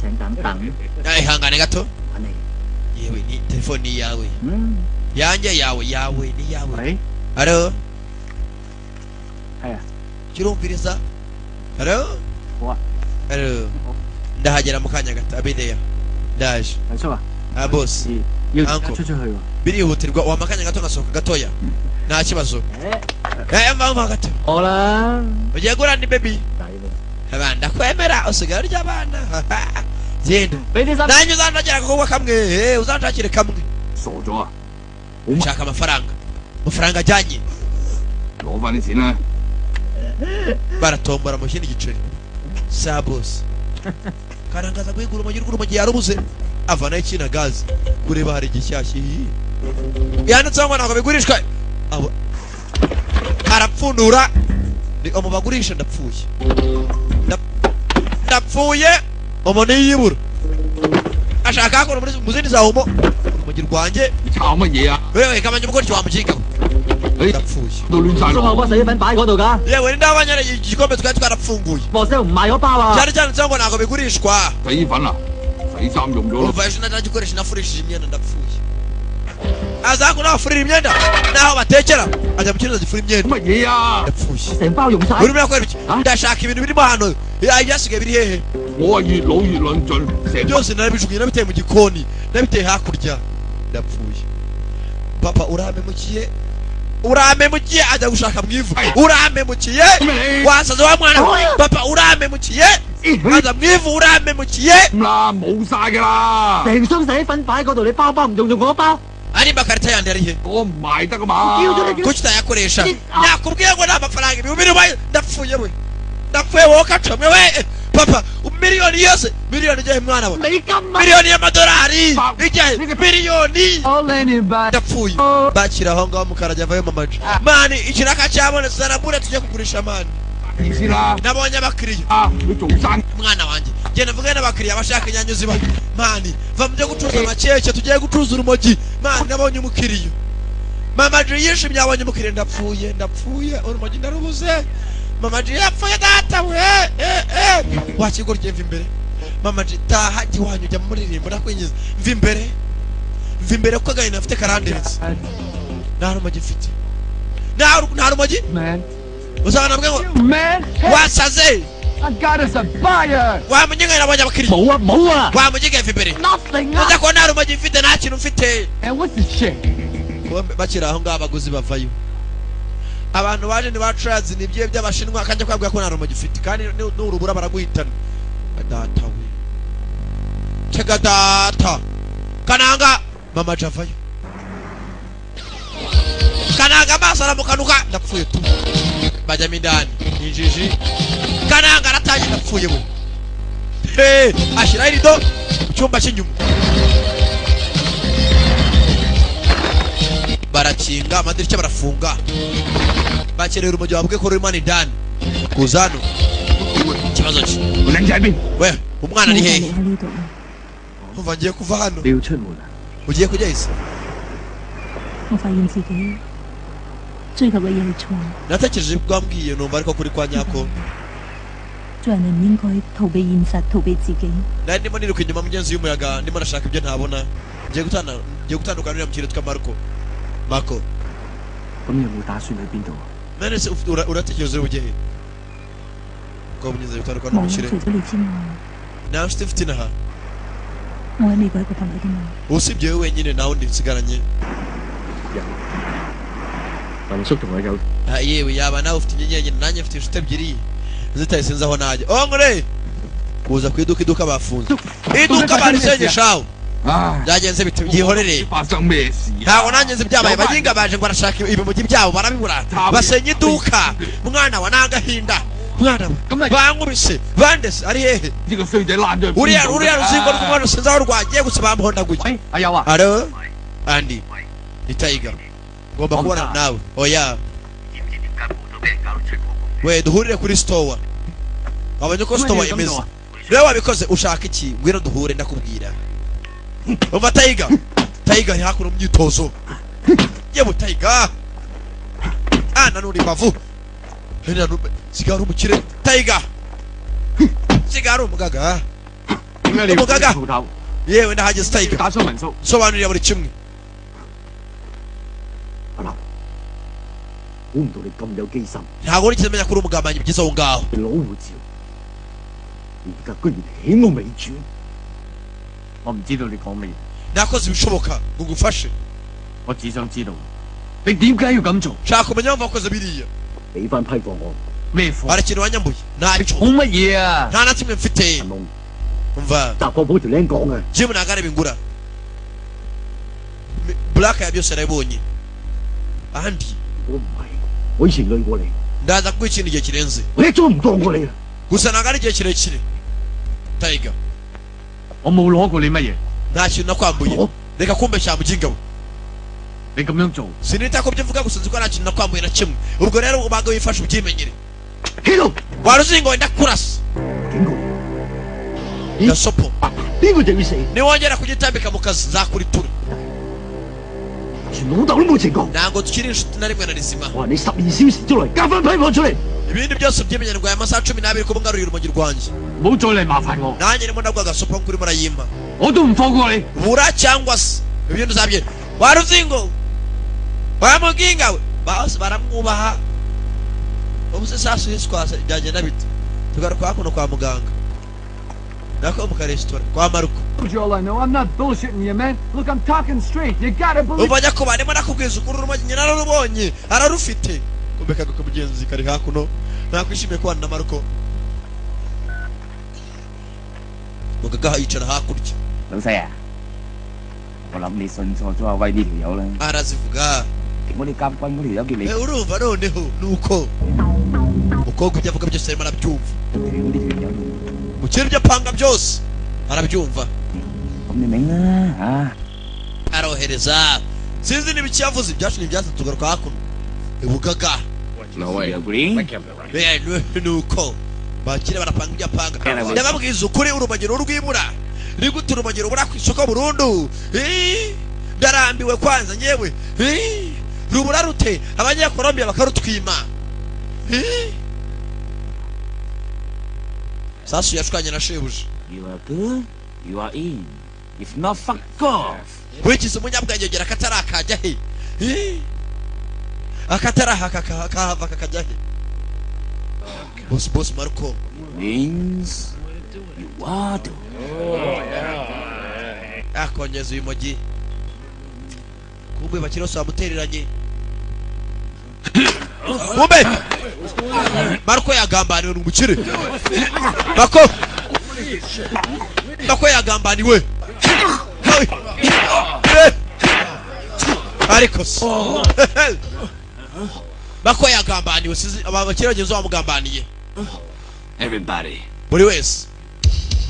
請等等。 Ah, ihangane gato. 揾你。 Yewe ni telefone ni iyawe. 嗯。 Yanjye yawe, yawe ni iyawe. 喂， Hello. 係啊， Kirumviriza. Hello. 好啊。 Hello. Ndahagera mu kanya gato. Abideya. Ndaje. 黎叔啊， Ah boss. 要 Uncle. 出出去喎。 Birihutirwa wampa akanya gato ngasohoka gatoya. Nta kibazo. Eh, mva mva gato. 我啦。 Ugiye gura ni baby. 抵喎。 Abana ndakwemera usigaye urya abana. Genda. 俾啲心。 Nanjye uzanshakira agakobwa kamwe. Eh, uzanshakire kamwe. 傻咗啊！ Nshaka amafaranga. Amafaranga ajyanye. 攞翻啲錢啦！ Baratombora mu kindi giceri. Sa boss. Karangaza guhigura urumogi rw'urumogi yarubuze. Avanaho ikina gaze. Kureba hari igishyashya. Yanditseho ngo ntabwo bigurishwa. Abo arapfundura. Ni omo bagurisha, ndapfuye. Ndapfuye. Omo niyibura. Ashaka hakuno muri mu zindi za omo. Urumogi rwanjye. 你炒乜嘢啊？ Wewe kamanya umugore wa mujinga. 你 Ndapfuye. 到亂晒 中後 龍。 包洗衣粉擺嗰度㗎。 Yewe ndabanya igikombe twari twarapfunguye. 莫西唔賣嗰包啊。 Cyari cyanditseho ngo ntabwo bigurishwa. 洗衣粉啊，洗衫用咗咯。 Umva ejo naragikoresha nafurishije imyenda, ndapfuye. Aza hakuno aho afurira imyenda n'aho batekera, ajya mu cyumba gifura imyenda. 乜嘢啊？ Ndapfuye. 成包用晒。 Urimo urakora ibiki? Ndashaka ibintu birimo hano. Ya, ibyasigaye biri hehe? 我係越老越論盡，成 Byose narabijugunye, nabiteye mu gikoni, nabiteye hakurya. Ndapfuye. Papa urampemukiye, urampemukiye. Ajya gushaka mu ivu. Urampemukiye, wasaze wa mwana. Papa urampemukiye, aza mu ivu, urampemukiye. 咁啦，冇晒㗎啦。 成箱洗衣粉擺嗰度，你包包唔用用嗰包。 Ari makarita yandi ari he? 我唔賣得㗎嘛。 叫咗你 Kuki utayakoresha? Nakubwiye ngo nta mafaranga 2000 ubaye. Ndapfuye we. Ndapfuye wowe kacomwe we papa, miliyoni yose, miliyoni ijyahe mwana we? Miliyoni y'amadolari ijyahe? Miliyoni, ndapfuye. Bakira aho ngaho, mukarajya avayo. Mamaji man, ikiraka cyabonetse, zarabure tujye kugurisha man. Nabonye abakiriya mwana wanjye, genda mvugane n'abakiriya bashaka inyanya ziba man. Va mu byo gucuruza amakeke, tugiye gucuruza urumogi man. Nabonye umukiriya. Mama G yishimye, abonye umukiriya. Ndapfuye, ndapfuye, urumogi ndarubuze. Mama G yapfuye, data we. Eh eh, wakigoryi, mva imbere. Mama G, taha jya iwanyu, jya muririmbo, ndakwinjiza. Mva imbere, mva imbere, kuko agahinda mfite karandenze. Nta rumogi mfite, nta rumogi. Uzabona bwe ngo wasaze. Wamuginga, nabonye abakiriya. Wamuginga, mva imbere, uza ko nta rumogi mfite, nta kintu mfite. Kuba bakiri aho ngaho, abaguzi bavayo. Abantu baje ni ba turazi, ni ibyo by'abashinwa. Akajya kwabwira ko nta rumogi ufite, kandi nurubura baraguhitana. Data we, tega data. Kananga, mama javayo. Kananga amaso aramukanuka. Ndapfuye tu. Bajyamo indani, injiji. Kananga aratangiye. Ndapfuye we. Hey, ashyiraho irido mu cyumba cy'inyuma, barakinga amadirishya, barafunga. Bakereye urumogi, babwiye ko rurimo indani. Kuza hano, ikibazo cye we, umwana ari hehe? 離開呢度。 Umva, ngiye kuva hano. 你要出門啊？ Ugiye kujya ese? 我發現自己追求嘅嘢係錯， Natekereje ibyo wambwiye, numva ariko kuri kwa nyako. 做人係唔應該逃避現實，逃避自己。 Nari ndimo niruka inyuma mugenzi y'umuyaga, ndimo nashaka ibyo ntabona. Ngiye gutana, ngiye gutandukana n'uriya mukire witwa Marco, Marco. 咁你有冇打算去邊度啊？ None se uratekereza uri bujye he ko mugenzi gutandukana 冇， n'umukire? 除咗你之外， Nta nshuti mfite inaha. 我喺美國一個朋友都冇。 Usibye wowe wenyine, nta wundi nsigaranye. 民宿同佢有 Ah, yewe, yaba nawe ufite inyenyeri, nanjye mfite inshuti ebyiri zitaye, sinzi aho najya. Ongore kuza ku iduka, iduka bafunze, iduka barisengeshaho. Byagenze bite? Byihorere. 發生咩事啊？ Ntabwo nanjye nzi ibyabaye. Baginga baje ngo barashaka ibimugi byabo, barabibura, basenya iduka. Mwana wa, n'agahinda mwana we, bankubise bandese. Ari hehe? 呢個衰仔爛咗去邊度 Uriya, uriya ruzingo rw'umwana, sinzi aho rwagiye, gusa bamuhondaguye. 阿友啊， Alo Andi, ni Tiger, ngomba kubonana nawe. Oya we, duhurire kuri store. Wabonye ko store imeze? Niwe wabikoze? Ushaka iki? Ngwino duhure, ndakubwira. Umva Tiger, Tiger ari hakuno mu myitozo. Yewe Tiger, ah, nanura imbavu. Sigara ari umukire Tiger, sigara ari umugaga. 點解你要 umugaga. 鋪頭？ Yewe, ndahageze Tiger. 打傷民宿。 Sobanurira buri kimwe. 阿劉，估唔到你咁有機心， Ntabwo nigeze menya ko uri umugambanyi byiza aho ngaho. 你攞護照，而家居然起我尾轉。 我唔知道你講乜嘢， Nakoze ibishoboka ngo ngufashe. 我只想知道你點解要咁做？ Nshaka kumenya impamvu wakoze biriya. 俾翻批貨我， 咩貨？ Hari ikintu wanyambuye? Ntacyo. 講乜嘢啊？ Nta na kimwe mfite. 陳龍， Umva, 雜貨鋪條僆講嘅， Jim ntabwo areba ingura. Black ya byose yarabibonye ahandi. 我唔係，我以前累過你， Ndaza kuguha ikindi gihe kirenze. 我一早唔當過你啦。 Gusa ntabwo ari igihe kirekire Tiger. 我冇攞過你乜嘢， Nta kintu nakwambuye. 我 Reka kumbeshya muginga we. 你咁樣做， Sinita ku byo mvuga, gusa nzi ko nta kintu nakwambuye na kimwe. Ubwo rero ubange wifashe ubyimenyere. 喺度 Waruzingo, wenda kurasa. 警告你， Gasopo. 呢個就要死， Niwongera kugitambika mu kazi, nzakuritura. 全老豆都冇情過。 Ntabwo tukiri inshuti na rimwe na rizima. 我話你12小時之內交翻批貨出嚟。 Ibindi byose ubyimenyere ngo aya masaha 12 kuba ngaruriye urumogi rwanjye. 唔好再嚟麻煩我， Nanjye ndimo ndaguha agasopo nk'uko urimo urayimpa. 我都唔放過你。 Bura cyangwa se ibindi uzabye. Waruzingo, wamuginga we, bose baramwubaha. Ubu se sasu yiswasa byagenda bite? Tugaruka hakuno kwa muganga, nako mu karesitora kwa Maruko. Joel, I know. I'm not bullshitting you, man. Look, I'm talking straight. You gotta believe. Umva nyakubahwa, ndimo nakubwiza ukuri, urumogi nyina ararubonye, ararufite. Kumbe kaguka mugenzi kari hakuno, nakwishimiye kubana na Maruko. Mugaga yicara hakurya. 老細啊，我諗你信錯咗阿威呢條友啦。 Arazivuga. 我哋監軍嗰條友叫你 Eh, urumva noneho nuko Umukobwa ibyo avuga byose arimo arabyumva. Mukiri ibyo apanga byose arabyumva. 咁你明啦嚇。 Arohereza, sinzi niba icyo yavuze ibyacu ntibyatse. Tugaruka hakuno ibugaga. No way. Agree? Nuko bakire barapanga ibyo apanga. Ndababwiza ukuri, urumagiro rwibura ni gute urumagiro rubura ku isoko burundu? Ndarambiwe kwanza nyewe. Rubura rute abanyakolombiya bakarutwima? Sasu yashwanye na shebuja. You are good, you are in. If not, fuck off. Wikize umunyabwenge ugera akatari akajya he? Akatari aha kahava kakajya he? Boss, boss Marco. Means you are the Akongeza uyu mogi kumbe bakiri bose bamutereranye. Kumbe Marco yagambaniwe, ni umukire. Marco, Marco yagambaniwe. Ariko se Marco yagambaniwe, sizi aba bakire bagenzi bamugambaniye. Everybody, buri wese,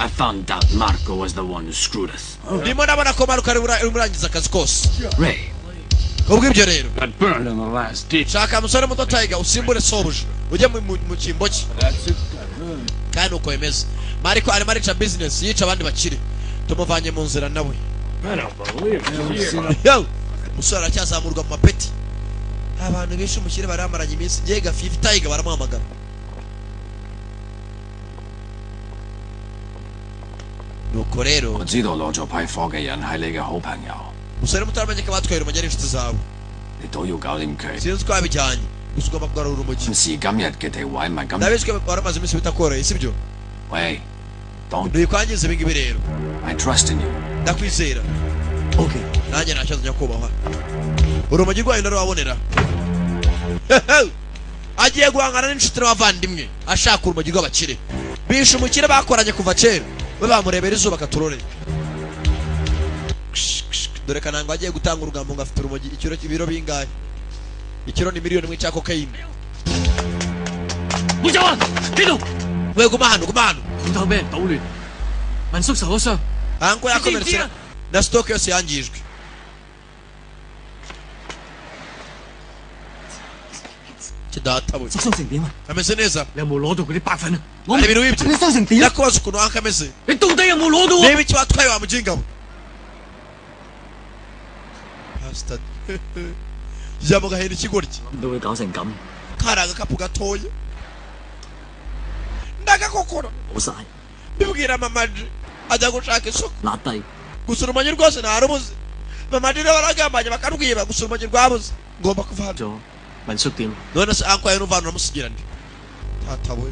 I found out Marco was the one who screwed us. Ndimo ndabona ko Marco ari urangiza akazi kose. Ray Kubw'ibyo rero, got burned on the last ditch. Shaka umusore muto Tiger usimbure sobuja ujye mu cyimbo cye. Kandi uko bimeze, Marco arimo arica business, yica abandi bakire. Tumuvanye mu nzira nawe. Yo! Umusore aracyazamurwa mu mapeti. Abantu benshi umukire baramaranye iminsi. Ngiye gafifi Tiger baramuhamagara. Nuko rero, 我知道攞咗批貨嘅人係你嘅好朋友， umusore muto aramenye ko abatwaye urumogi ari inshuti zawe. 你都要搞掂佢。 Sinzi uko wabijyanye, gusa ugomba kugarura urumogi. 今時今日嘅地位唔係咁。 Ndabizi ko waramaze iminsi bitakoroheye, sibyo? 喂，當 Ntibikwangiza ibi ngibi rero. I trust in you。 Ndakwizera. Okay. Nanjye nta kibazo nyakubahwa. Urumogi rwayo ndarubabonera. Agiye guhangana n'inshuti n'abavandimwe ashaka urumogi rw'abakire. Bishe umukire bakoranye kuva kera, we bamurebera izuba katurore. Dore Kananga agiye gutanga urugambo ngo afite urumogi ikiro, ibiro bingahe? Ikiro ni 1,000,000 cya cocaine. 唔好走啊！呢度 We guma hano, guma hano. 鋪頭俾人搗亂，民宿受咗傷。 Anko yakomeretse na stock yose yangijwe. Kidata we. 叔傷成點啊？ Ameze neza. 你有冇攞到嗰啲白粉啊？我 Hari ibintu wibye. 你傷成點？ Ndakubaza ukuntu anko ameze. 你到底有冇攞到啊？ Niba icyo watwaye wa mujinga we. Pastor jya mu gahera ikigoryi. 都會搞成咁， Kari agakapu gatoya ndagakokora. 冇晒， Mbibwira mama G ajya gushaka isoko. 揦低。 Gusa urumogi rwose ntarubuze. Mama G nawe baragambanye bakarwiba, gusa urumogi rwabuze. Ngomba kuva hano. 咗民宿點？ None se anko yawe n'uvana uramusigira nde? Tata we.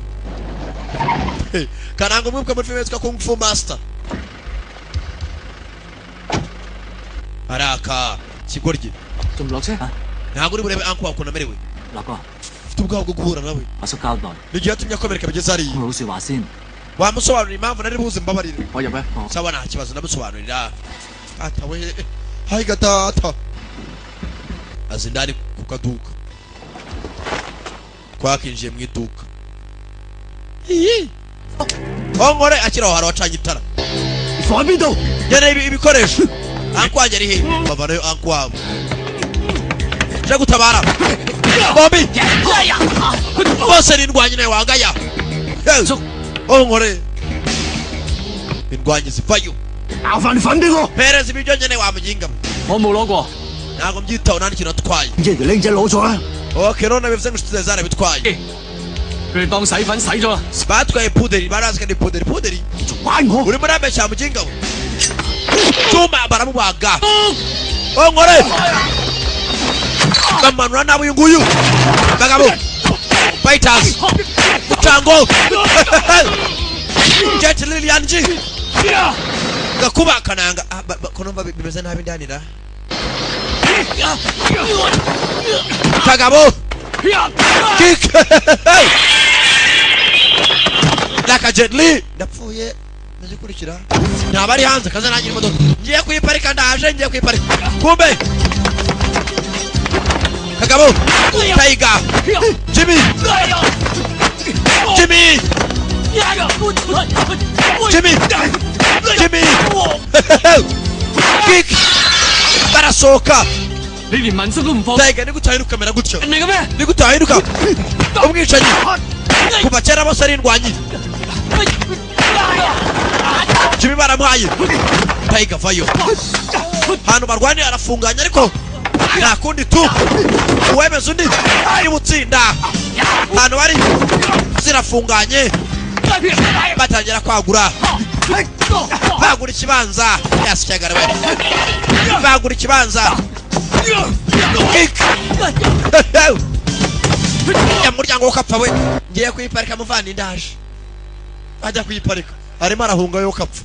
Kananga umwibuka muri filime yitwa Kung Fu Master. Araka kigoryi. 仲唔落車？ Ntabwo uri burebe anko wawe ukuntu amerewe. 立哥， Ufite ubwoba bwo guhura nawe. 阿叔交代， N'igihe yatumye akomereka bigeze hariya. 講老説話先。 Wamusobanurira impamvu nari buze? Mbabarire. 我入咩？ Sawa, nta kibazo, ndamusobanurira. Tata we, hayiga data azi indani ku kaduka twakinjiye mu iduka. Iyi onkore akiri aho hari wacanye itara. 放喺邊度？ Nkeneye ibikoresho. Anko wanjye ari he? Bavanayo anko wabo je gutabara bombi bose ni indwanyi nawe wangaya onkore indwanyi zivayo. 咬飯粉俾我！ Mpereza ibiryo nkeneye wa muginga we. 我冇攞過。 Ntabwo mbyitaho, nta n'ikintu natwaye. 即係條僆仔攞咗啦！ Okay, none bivuze ngo inshuti zawe zarabitwaye. 佢哋當洗粉洗咗啦。 Batwaye puderi, barazi ko ari puderi puderi. 玩我！ Urimo urambeshya muginga we. Cyuma baramubaga onkore bamanura nabi uyu nguyu. Bagabo fighters mucango Jet Lilian G gakuba Kananga. Ah, ko numva bimeze nabi ndanira kagabo kick like Jet Li. Ndapfuye, ndagikurikira ntaba ari hanze kaza nangira imodoka ngiye kuyiparika, ndaje ngiye kuyiparika. Kumbe kagabo Tiger Jimmy Jimmy, Jimmy, Jimmy, kick, barasohoka. 你連民宿都唔放， Tiger, ni gute wahinduka kamera gutyo? 你嘅咩？ Ni gute wahinduka umwicanyi? Kuva kera bose ari indwanyi. Jimmy baramuhaye. Tiger vayo ahantu barwaniye arafunganya, ariko nta kundi tu, uwemeza undi ari butsinda. Ahantu bari zirafunganye, batangira kwagura, bagura ikibanza yasicyagara, bagura ikibanza. Kick ya muryango wo kapfa we, ngiye kuyiparika muvandi, ndaje. Ajya kuyiparika, arimo arahunga yo kapfa,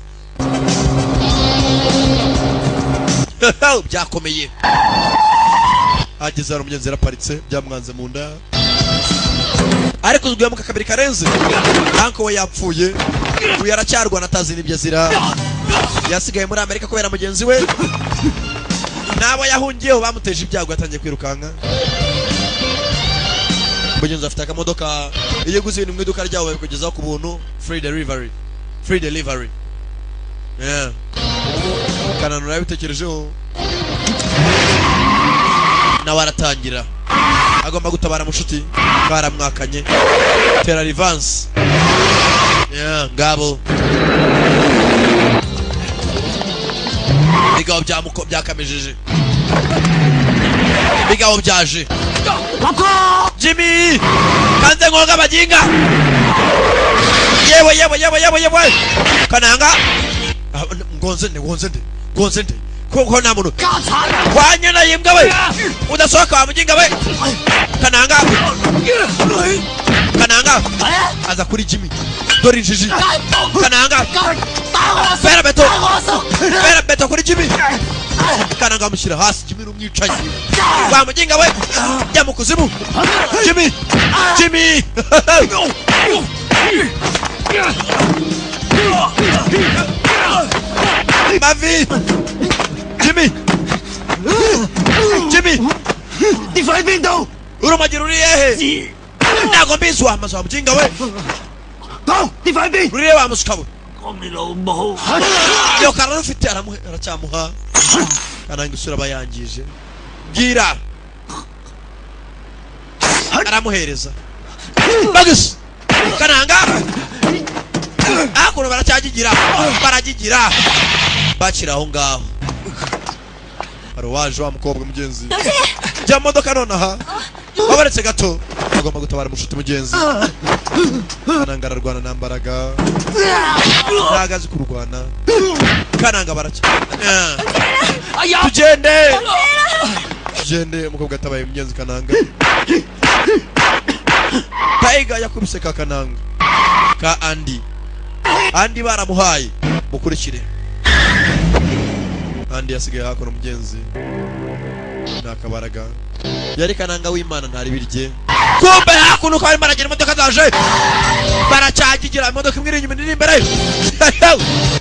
byakomeye. Ageze hano, umugenzi yaraparitse, byamwanze mu nda, ariko uzwiye mu kakabiri karenze. Uncle we yapfuye, uyu aracyarwana atazi n'ibyo azira. Yasigaye muri Amerika kubera mugenzi we n'abo yahungiyeho bamuteje ibyago. Yatangiye kwirukanka. Mugenzi afite akamodoka, iyo uguze ibintu mu iduka ryabo babikugezaho ku buntu, free delivery, free delivery, yeah. Kananura yabitekerejeho, nawe aratangira, agomba gutabara mushuti baramwakanye. Tera reverse, yeah, ngabo bigabo byamuko byakamejeje, bigabo byaje. Jimmy kanze ngonga bajinga, yewe yewe yewe yewe yewe. Kananga, ngonze nde, ngonze nde, ngonze nde, kuko nta muntu wanyana yimbwa we udasohoka wa mujinga we. Kananga, Kananga aza kuri Jimmy, dore injiji. Kananga fera beto, fera beto kuri Jimmy. Kananga amushyira hasi. Jimmy ni umwicanyi wa mujinga we, jya mu kuzimu. Jimmy, Jimmy mavi. Jimmy, Jimmy, 啲貨喺邊度？ Urumogi ruri hehe? Ntabwo mbizi wa mazu wa mujinga we. 講，啲貨喺邊？ Ruri hehe wa musuka we? 講你老母！ Iyo kararufite, aramuha, aracyamuha. Kananga isura aba yangije. Bwira, aramuhereza bagisi. Kananga hakuno baracyagigira, baragigira, bakira aho ngaho. Hari uwaje wa mukobwa mugenzi, jya mu modoka nonaha. Wabaretse gato, agomba gutabara mushuti mugenzi. Kananga ararwana nta mbaraga, ntago azi kurwana. Kananga baracya. Tugende, tugende. Umukobwa atabaye mugenzi. Kananga, Tiger yakubise ka Kananga ka Andy. Andy baramuhaye, mukurikire. Andy yasigaye hakuno mugenzi, ntakabaraga yari Kananga w'Imana ntari birye. Kumbe hakuno uko barimo baragenda, imodoka zaje, baracyagigira. Imodoka imwe iri inyuma, indi iri imbere.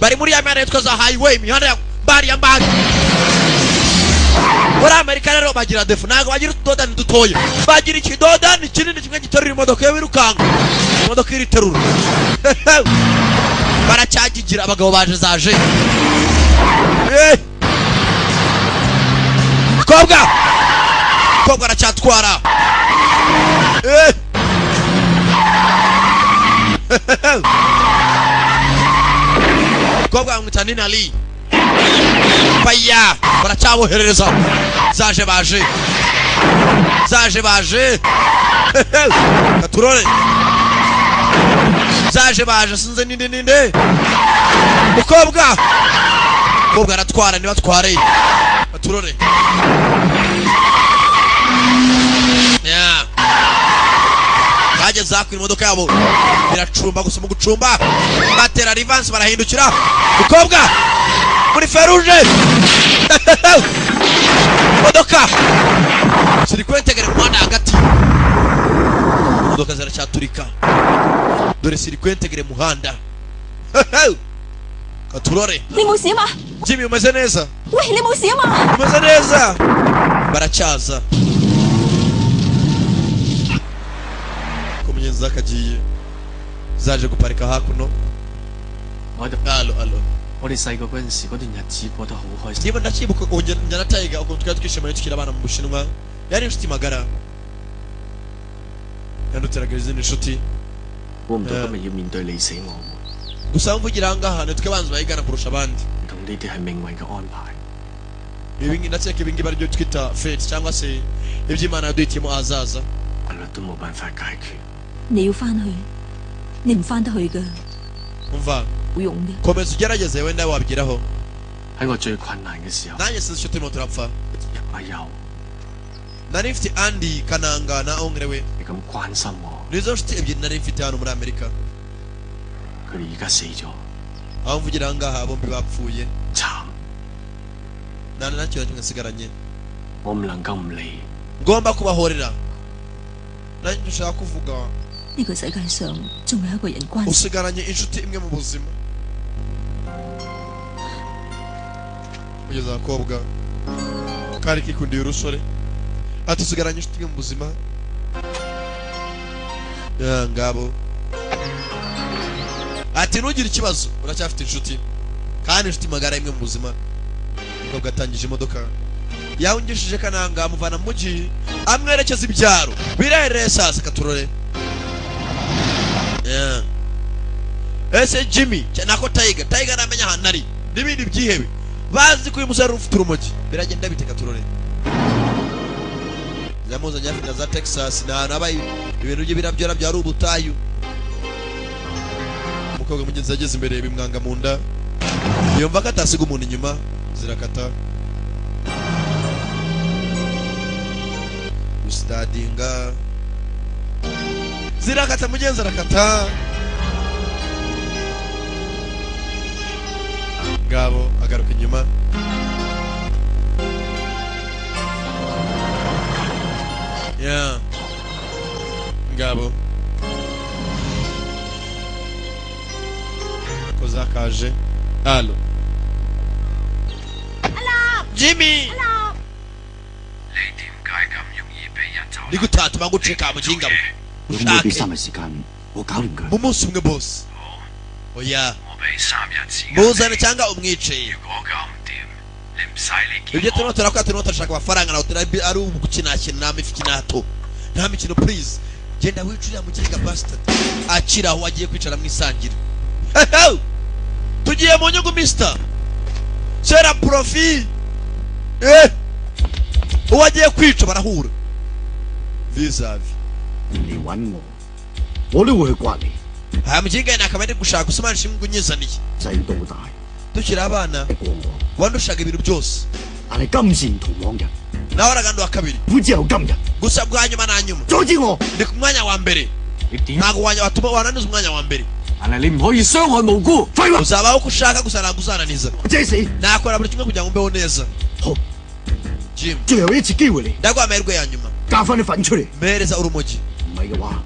Bari muri ya mihanda yitwa za highway, imihanda ya bari ya mbari muri Amerika. Rero bagira défaut, ntabwo bagira utudodani dutoya, bagira ikidodani kinini kimwe giterura imodoka. Iyo wirukanka, imodoka iriterura. Baracyagigira, abagabo baje, zaje. Eh! Kobwa, kobwa aracyatwara. Eh! Kobwa bamwita Nina Lee. Baya baracyaboherereza, zaje, baje, zaje, baje. Katurore, zaje, baje, sinze ninde ninde. Mukobwa, mukobwa aratwara, nibatware. Katurore, yeah. Bageze hakuno, imodoka yabo iracumba gusa, mu gucumba batera reverse, barahindukira. Mukobwa muri feruje, imodoka ziri kwentegera mu muhanda hagati, imodoka ziracyaturika. Dore siri kwentegere muhanda. Katurore. 你冇事啊嘛？ Jimmy, umeze neza? 喂，你冇事啊嘛？ Umeze neza? Baracyaza ko mugenzi akagiye. Zaje guparika hakuno. 我喺度。 Alo, alo. 我哋細個嗰陣時，嗰段日子過得好開心。 Niba ndacyibuka ubu njya na Tiger ukuntu twari twishimanye tukiri abana mu Bushinwa, yari inshuti magara, yanduteraga izindi nshuti. 估唔到今日要面對你死我活， Gusa mvugira aha ngaha nitwe banzi bayigana kurusha abandi. 唔同呢啲係命運嘅安排。 Ibi ngibi ndakeka ibi ngibi aribyo twita fate cyangwa se iby'Imana yaduhitiyemo ahazaza. 法律都冇辦法解決。你要翻去，你唔翻得去噶， Umva, 冇用嘅。 komeza ugerageze, wenda wabigeraho. 喺我最困難嘅時候， Nanjye sinzi icyo turimo turapfa. 阿佑， Nari mfite Andy Kananga na Ongre we. 你咁關心我， Nizo nshuti ebyiri nari mfite hano muri Amerika. 佢哋而家死咗， Aho mvugira aha ngaha bombi bapfuye. 慘！ Nta na kintu na kimwe nsigaranye. 我唔能夠唔理。 Ngomba kubahorera. Nanjye nshaka kuvuga, 呢個世界上仲有一個人關心 usigaranye inshuti imwe mu buzima. Kugeza abakobwa kari kikundiye urusore, ati usigaranye inshuti imwe mu buzima. Ya, ngabo ati ntugire ikibazo, uracyafite inshuti kandi inshuti magara imwe mu buzima. Umukobwa atangije imodoka, yawungishije Kananga, amuvana mu mujyi amwerekeza ibyaro birereye. Sasa katurore. Yeah. Ese Jimmy nako Tiger, Tiger ntamenya ahantu ari n'ibindi byihebe bazi ko uyu musore ari ufite urumogi, biragenda bite? Katurore. Yamuzanye hafi na za Texas, ni ahantu haba ibintu by'ibirabyo byari ubutayu. Umukobwa mugenzi yageze imbere bimwanga mu nda, yumva ko atasiga umuntu inyuma. Zirakata gusitadinga, zirakata, mugenzi arakata, ngabo agaruka inyuma. Yeah. Ngabo ko zakaje. Alo, Jimmy. Ni gute watuma ngucika mujinga? 你可唔可以俾 Ushake 3日時間我搞掂佢？ Mu munsi umwe, boss. Oya, muzane cyangwa umwice. Ibyo turimo turakora, turimo turashaka amafaranga, nawe turi ari ugukinakina. Nta mikino, nta mikino, please. Genda wice uriya muginga bastard. Akira aho agiye kwicara mu isangira. Tugiye mu nyungu, mister sera profit. Eh, uwo agiye kwica barahura vis-a-vis. 你揾我，我都會去刮你。 Aya muginga nakaba ndi gushaka usomana ishimwe unyizaniye. 細到大， Tukiri abana 過我， wandushaga ibintu byose. 但係今時唔同往日， Nahoraga ndi uwa kabiri, 苦之後今日， gusa bwa nyuma na nyuma 阻止我。 Ndi ku mwanya wa mbere. 你點？ Ntabwo watuma wananiza umwanya wa mbere. 但係你唔可以傷害無辜。廢話， Uzabaho uko ushaka, gusa ntabwo uzananiza. 這死 Nakora buri kimwe kugira ngo mbeho neza. 好， Jim, 最後一次機會嚟， ndaguha amahirwe ya nyuma. 交翻啲粉出嚟， Mpereza urumogi. 唔係嘅話，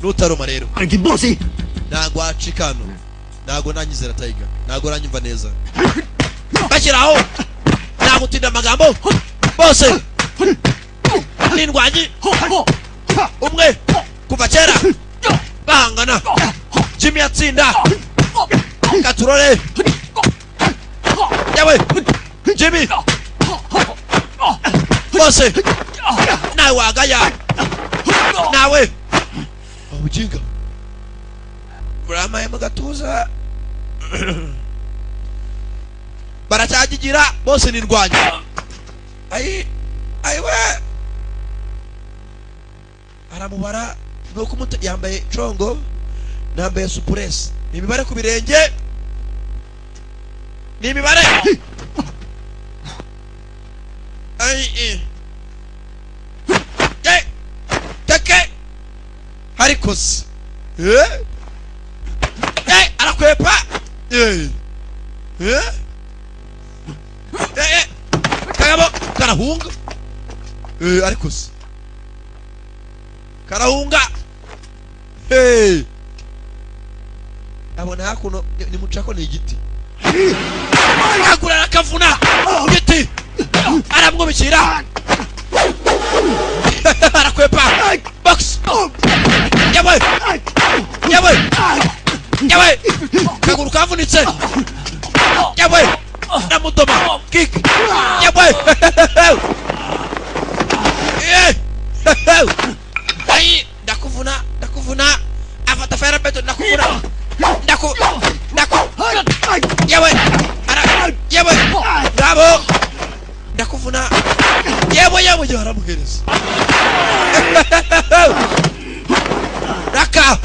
Nutaruma rero, 係見 boss。 ntabwo wacika hano. Ntabwo nanyizera Tiger, ntabwo uranyumva neza. Bashyiraho, ntabwo utinda amagambo, bose n'indwanyi umwe kuva kera bahangana. Jimmy atsinda. Katurore yawe Jimmy bose nawe wagaya nawe ubujinga buramaye mu gatuza, baracyagigira bose nirwanya. Ayi ayiwe, aramubara nuko umuto yambaye congo, nambaye supuresi, ni imibare ku birenge, ni imibare. Ayi eh. Eh, teke ariko se, eh eh, arakwepa. Eh eh eh eh, kagabo karahunga. Eh, ariko se karahunga. Hey, abona hakuno ni mucako, ni igiti, agura arakavuna igiti, aramwubikira, arakwepa box. Yawe yawe, Yavunitse. Yewe, namudoma kick. Yewe. Eh. Ai, ndakuvuna, ndakuvuna. Afata fera beto, ndakuvuna. Ndaku ndaku. Yewe. Ara. Yewe. Bravo. Ndakuvuna. Yewe, yewe, yewe, aramuhereza. Raka.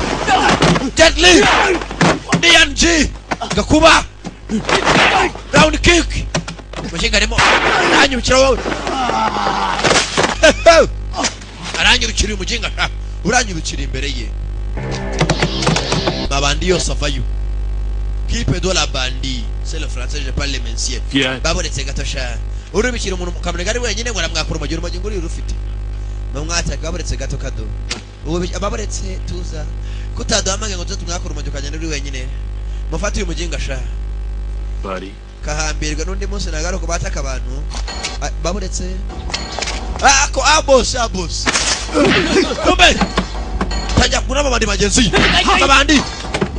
Jet Li. DNG. Gakuba. Round kick. Mushinga arimo. Aranyubikira wowe. Aranyubikira uyu mujinga. Uranyubikira imbere ye. Mabandi yose avayo. Kipe de la bandi. C'est le français, je parle le mencier. Yeah. Baboretse gato sha. Urubikira umuntu mukamurega ari wenyine ngo aramwakura umugiro, umugiro uri rufite. Bamwataka baboretse gato kado. Ubu ababoretse tuza. Kutaduhamage ngo tuze tumwakura umugiro ukagenda uri wenyine. Mufate uyu mujinga sha. Buddy. Kahambirwa n'undi munsi nagaruka bataka abantu. Baboretse. Ako abos abos. Kumbe. Tajya kunama abandi bagenzi. Abandi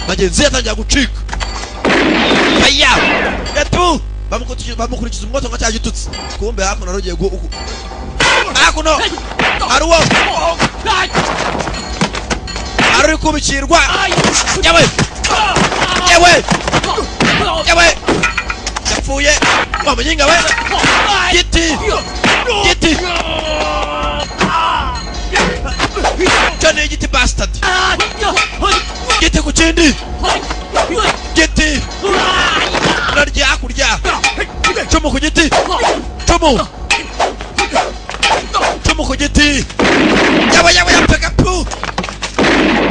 bagenzi atangira gucika. Aya. Etu. Bamukurikiza umwoto nka cya gitutsi. Kumbe hakuno arugiye gu hakuno. Aruwo. Ari kubikirwa. Yewe. Yewe. Yewe. Yapfuye. Wa mujinga we. Giti. Giti. Cyane igiti bastard. Giti ku kindi. Giti. Narya hakurya. Cumu ku giti. Cumu. Cumu ku giti. Yewe, yewe, yapeka pu.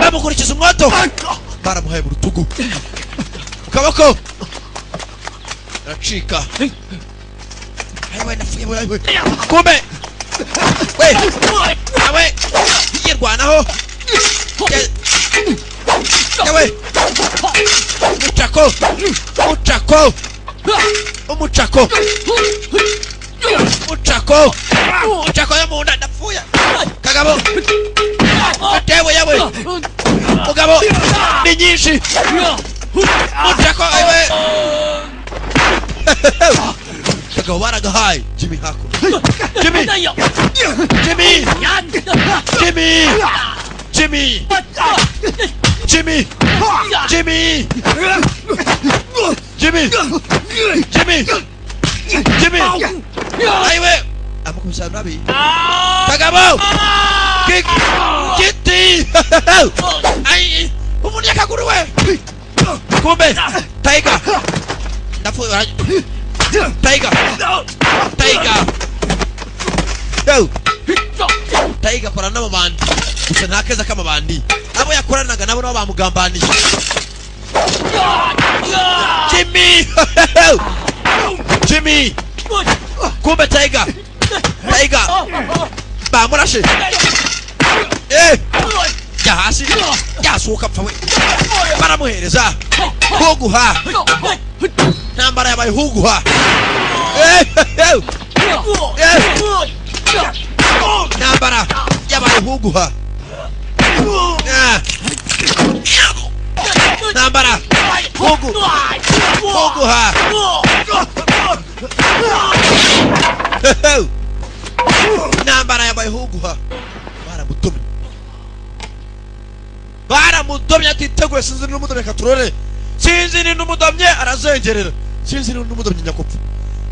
Bamukurikiza umwoto. Baramuhaye mu rutugu. Mu kaboko. Aracika. Ayiwe, ndapfuye, ayiwe. Kumbe. We. Awe. Yirwanaho. Yewe. Mucako. Mucako. Umucako. Mucako. Mucako yo mu nda, ndapfuye. Kagabo. Yewe, yewe. Mugabo. Ni nyinshi. Mucako, ayiwe. Kagabo baragahaye. Jimmy hakuno. Jimmy. Jimmy. Jimmy. Jimmy. Jimmy. Jimmy. Jimmy. Jimmy. Jimmy. Ayiwe. Amukubise nabi. Kagabo. Kick. Giti. Ai. Umuntu akaguru we. Kumbe. Tiger. Ndapfuye. Tiger. Tiger. Yo. Tiger akorana n'amabandi. Gusa nta keza k'amabandi. Abo yakoranaga nabo nabo bamugambaniye. Jimmy. Jimmy. Kumbe Tiger. Tiger. Bamurashe. Eh. Jya hasi. Yasuka apfa we. Baramuhereza. Huguha. Ntambara yabaye huguha. Eh. Eh. Ntambara yabaye huguha. Ah. Ntambara. Hugu. Huguha. Ntambara yabaye huguha. Baramutumye. Baramudomye atiteguye, sinzi n'umudomye katurore. Sinzi n'umudomye arazengerera. Sinzi n'umudomye nyakupfa.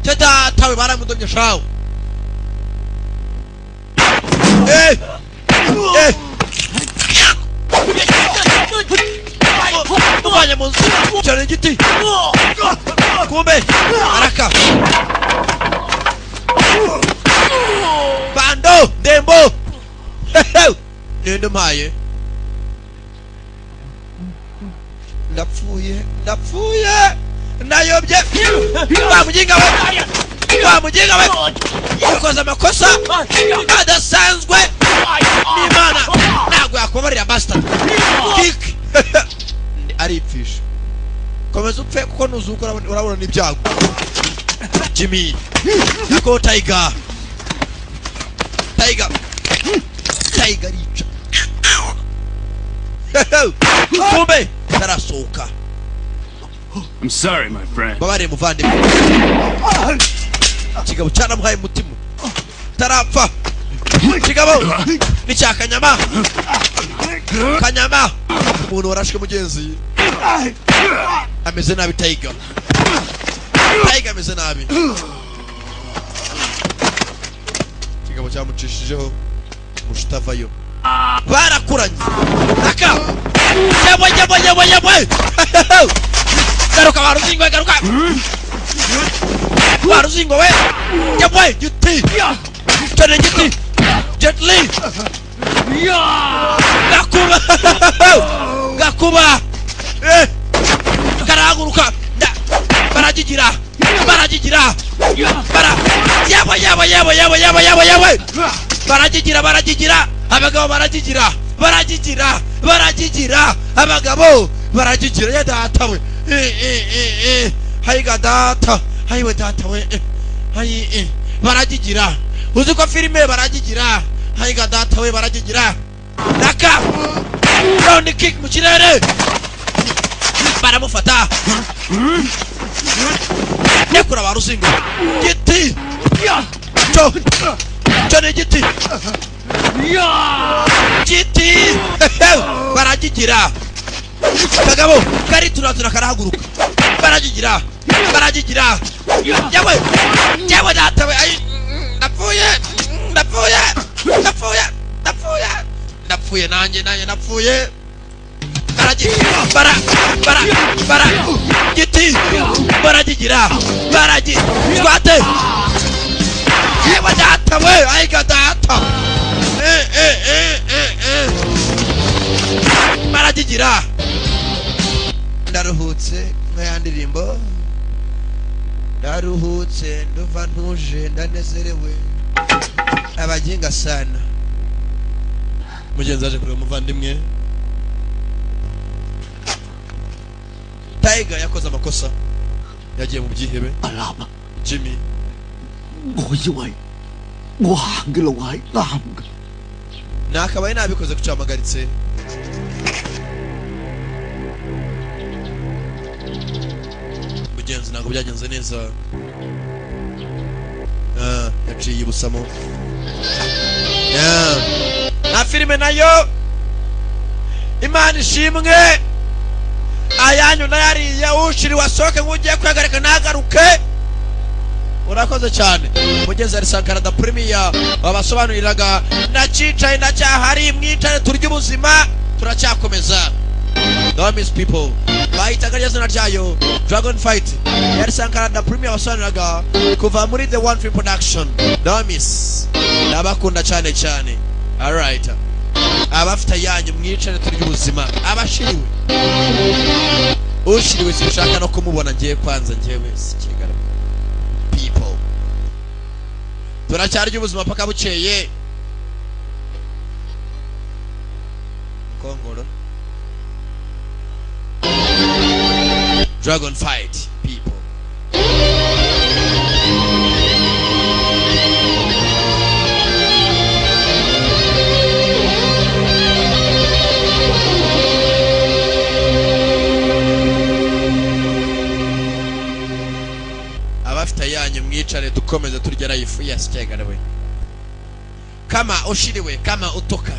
Cyo datawe baramudomye shawo. Eh. Eh. Muvanye mu nzu. Cyane igiti. Kumbe araka. Bando ndembo. Ninde mpaye? Ndapfuye, ndapfuye. Ndayobye. Wa mujinga we. Wa mujinga we. Ukoze amakosa adasanzwe. N'Imana ntabwo yakubabarira bastard. Kick. Aripfisha. Komeza upfe kuko nuzuka urabona n'ibyago. Jimmy. Ko Tiger. Tiger. Tiger rica. Kumbe tarasohoka. I'm sorry, my friend. Babare muvandimwe. Kigabo cyaramuhaye umutima. Tarapfa. Kigabo ni cya kanyama. Kanyama. Umuntu warashwe mugenzi. Ameze nabi Tiger. Tiger ameze nabi. Kigabo cyamucishijeho mushitavayo. Barakuranye. Aka. Yabwe yabwe yabwe yabwe. Garuka baruzingo garuka. Baruzingo we. Yabwe giti. Cyane giti. Jet Li. Gakuba. Gakuba. Karahaguruka. Baragigira. Baragigira. Bara. Yabwe yabwe yabwe yabwe yabwe yabwe yabwe. Baragigira baragigira. Abagabo baragigira. Baragigira. Baragigira. Abagabo baragigira ya data we. Hayiga data. Hayiwe data we. Hayi baragigira. Uzi ko filime baragigira. Hayiga data we baragigira. Naka. Round kick mu kirere. Baramufata. Nekura baruzingo. Giti. Cyo. Cyo ni giti. Giti. Baragigira. Kagabo kari turatura karahaguruka. Baragigira. Baragigira. Yawe. Yawe data we. Ay napfuye. Napfuye. Napfuye. Napfuye. Napfuye nanjye nanjye napfuye. Baragigira. Bara bara bara giti. Baragigira. Baragi. Squate. Yawe data we. Ay data. Baragigira. Ndaruhutse nka ndirimbo. Ndaruhutse ndumva ntuje ndanezerewe. Abaginga sana. Mugenzi aje kureba umuvandimwe. Tiger yakoze amakosa. Yagiye mu byihebe. Alaba. Jimmy. 我以為我行嘅路係啱嘅。 Nakabaye nabikoze kucamagaritse. Mugenzi ntabwo byagenze neza. Yaciye ibusamo. Na filime nayo Imana ishimwe. Ayanyu nayariye ushiri wasoke nk'ugiye kwihagarika nagaruke. Urakoze cyane. Mugenzi ari Sankara da Premier wabasobanuriraga nacicaye ndacyahari mwicare turya ubuzima turacyakomeza. Don't miss people. Bahitaga rya zina ryayo Dragon Fight. Yari Sankara da Premier wasobanuriraga kuva muri The One Film Production. Don't miss. Ndabakunda cyane cyane. All right. Abafite yanyu mwicare turya ubuzima. Abashiriwe. Ushiriwe sinshaka no kumubona ngiye kwanza ngiye sikigara. People. Turacyarya ubuzima paka bukeye. Kongoro. Dragon Fight people. Abafite yanyu mwicare dukomeze turya life. Yes cyagarawe. Kama ushiriwe kama utoka.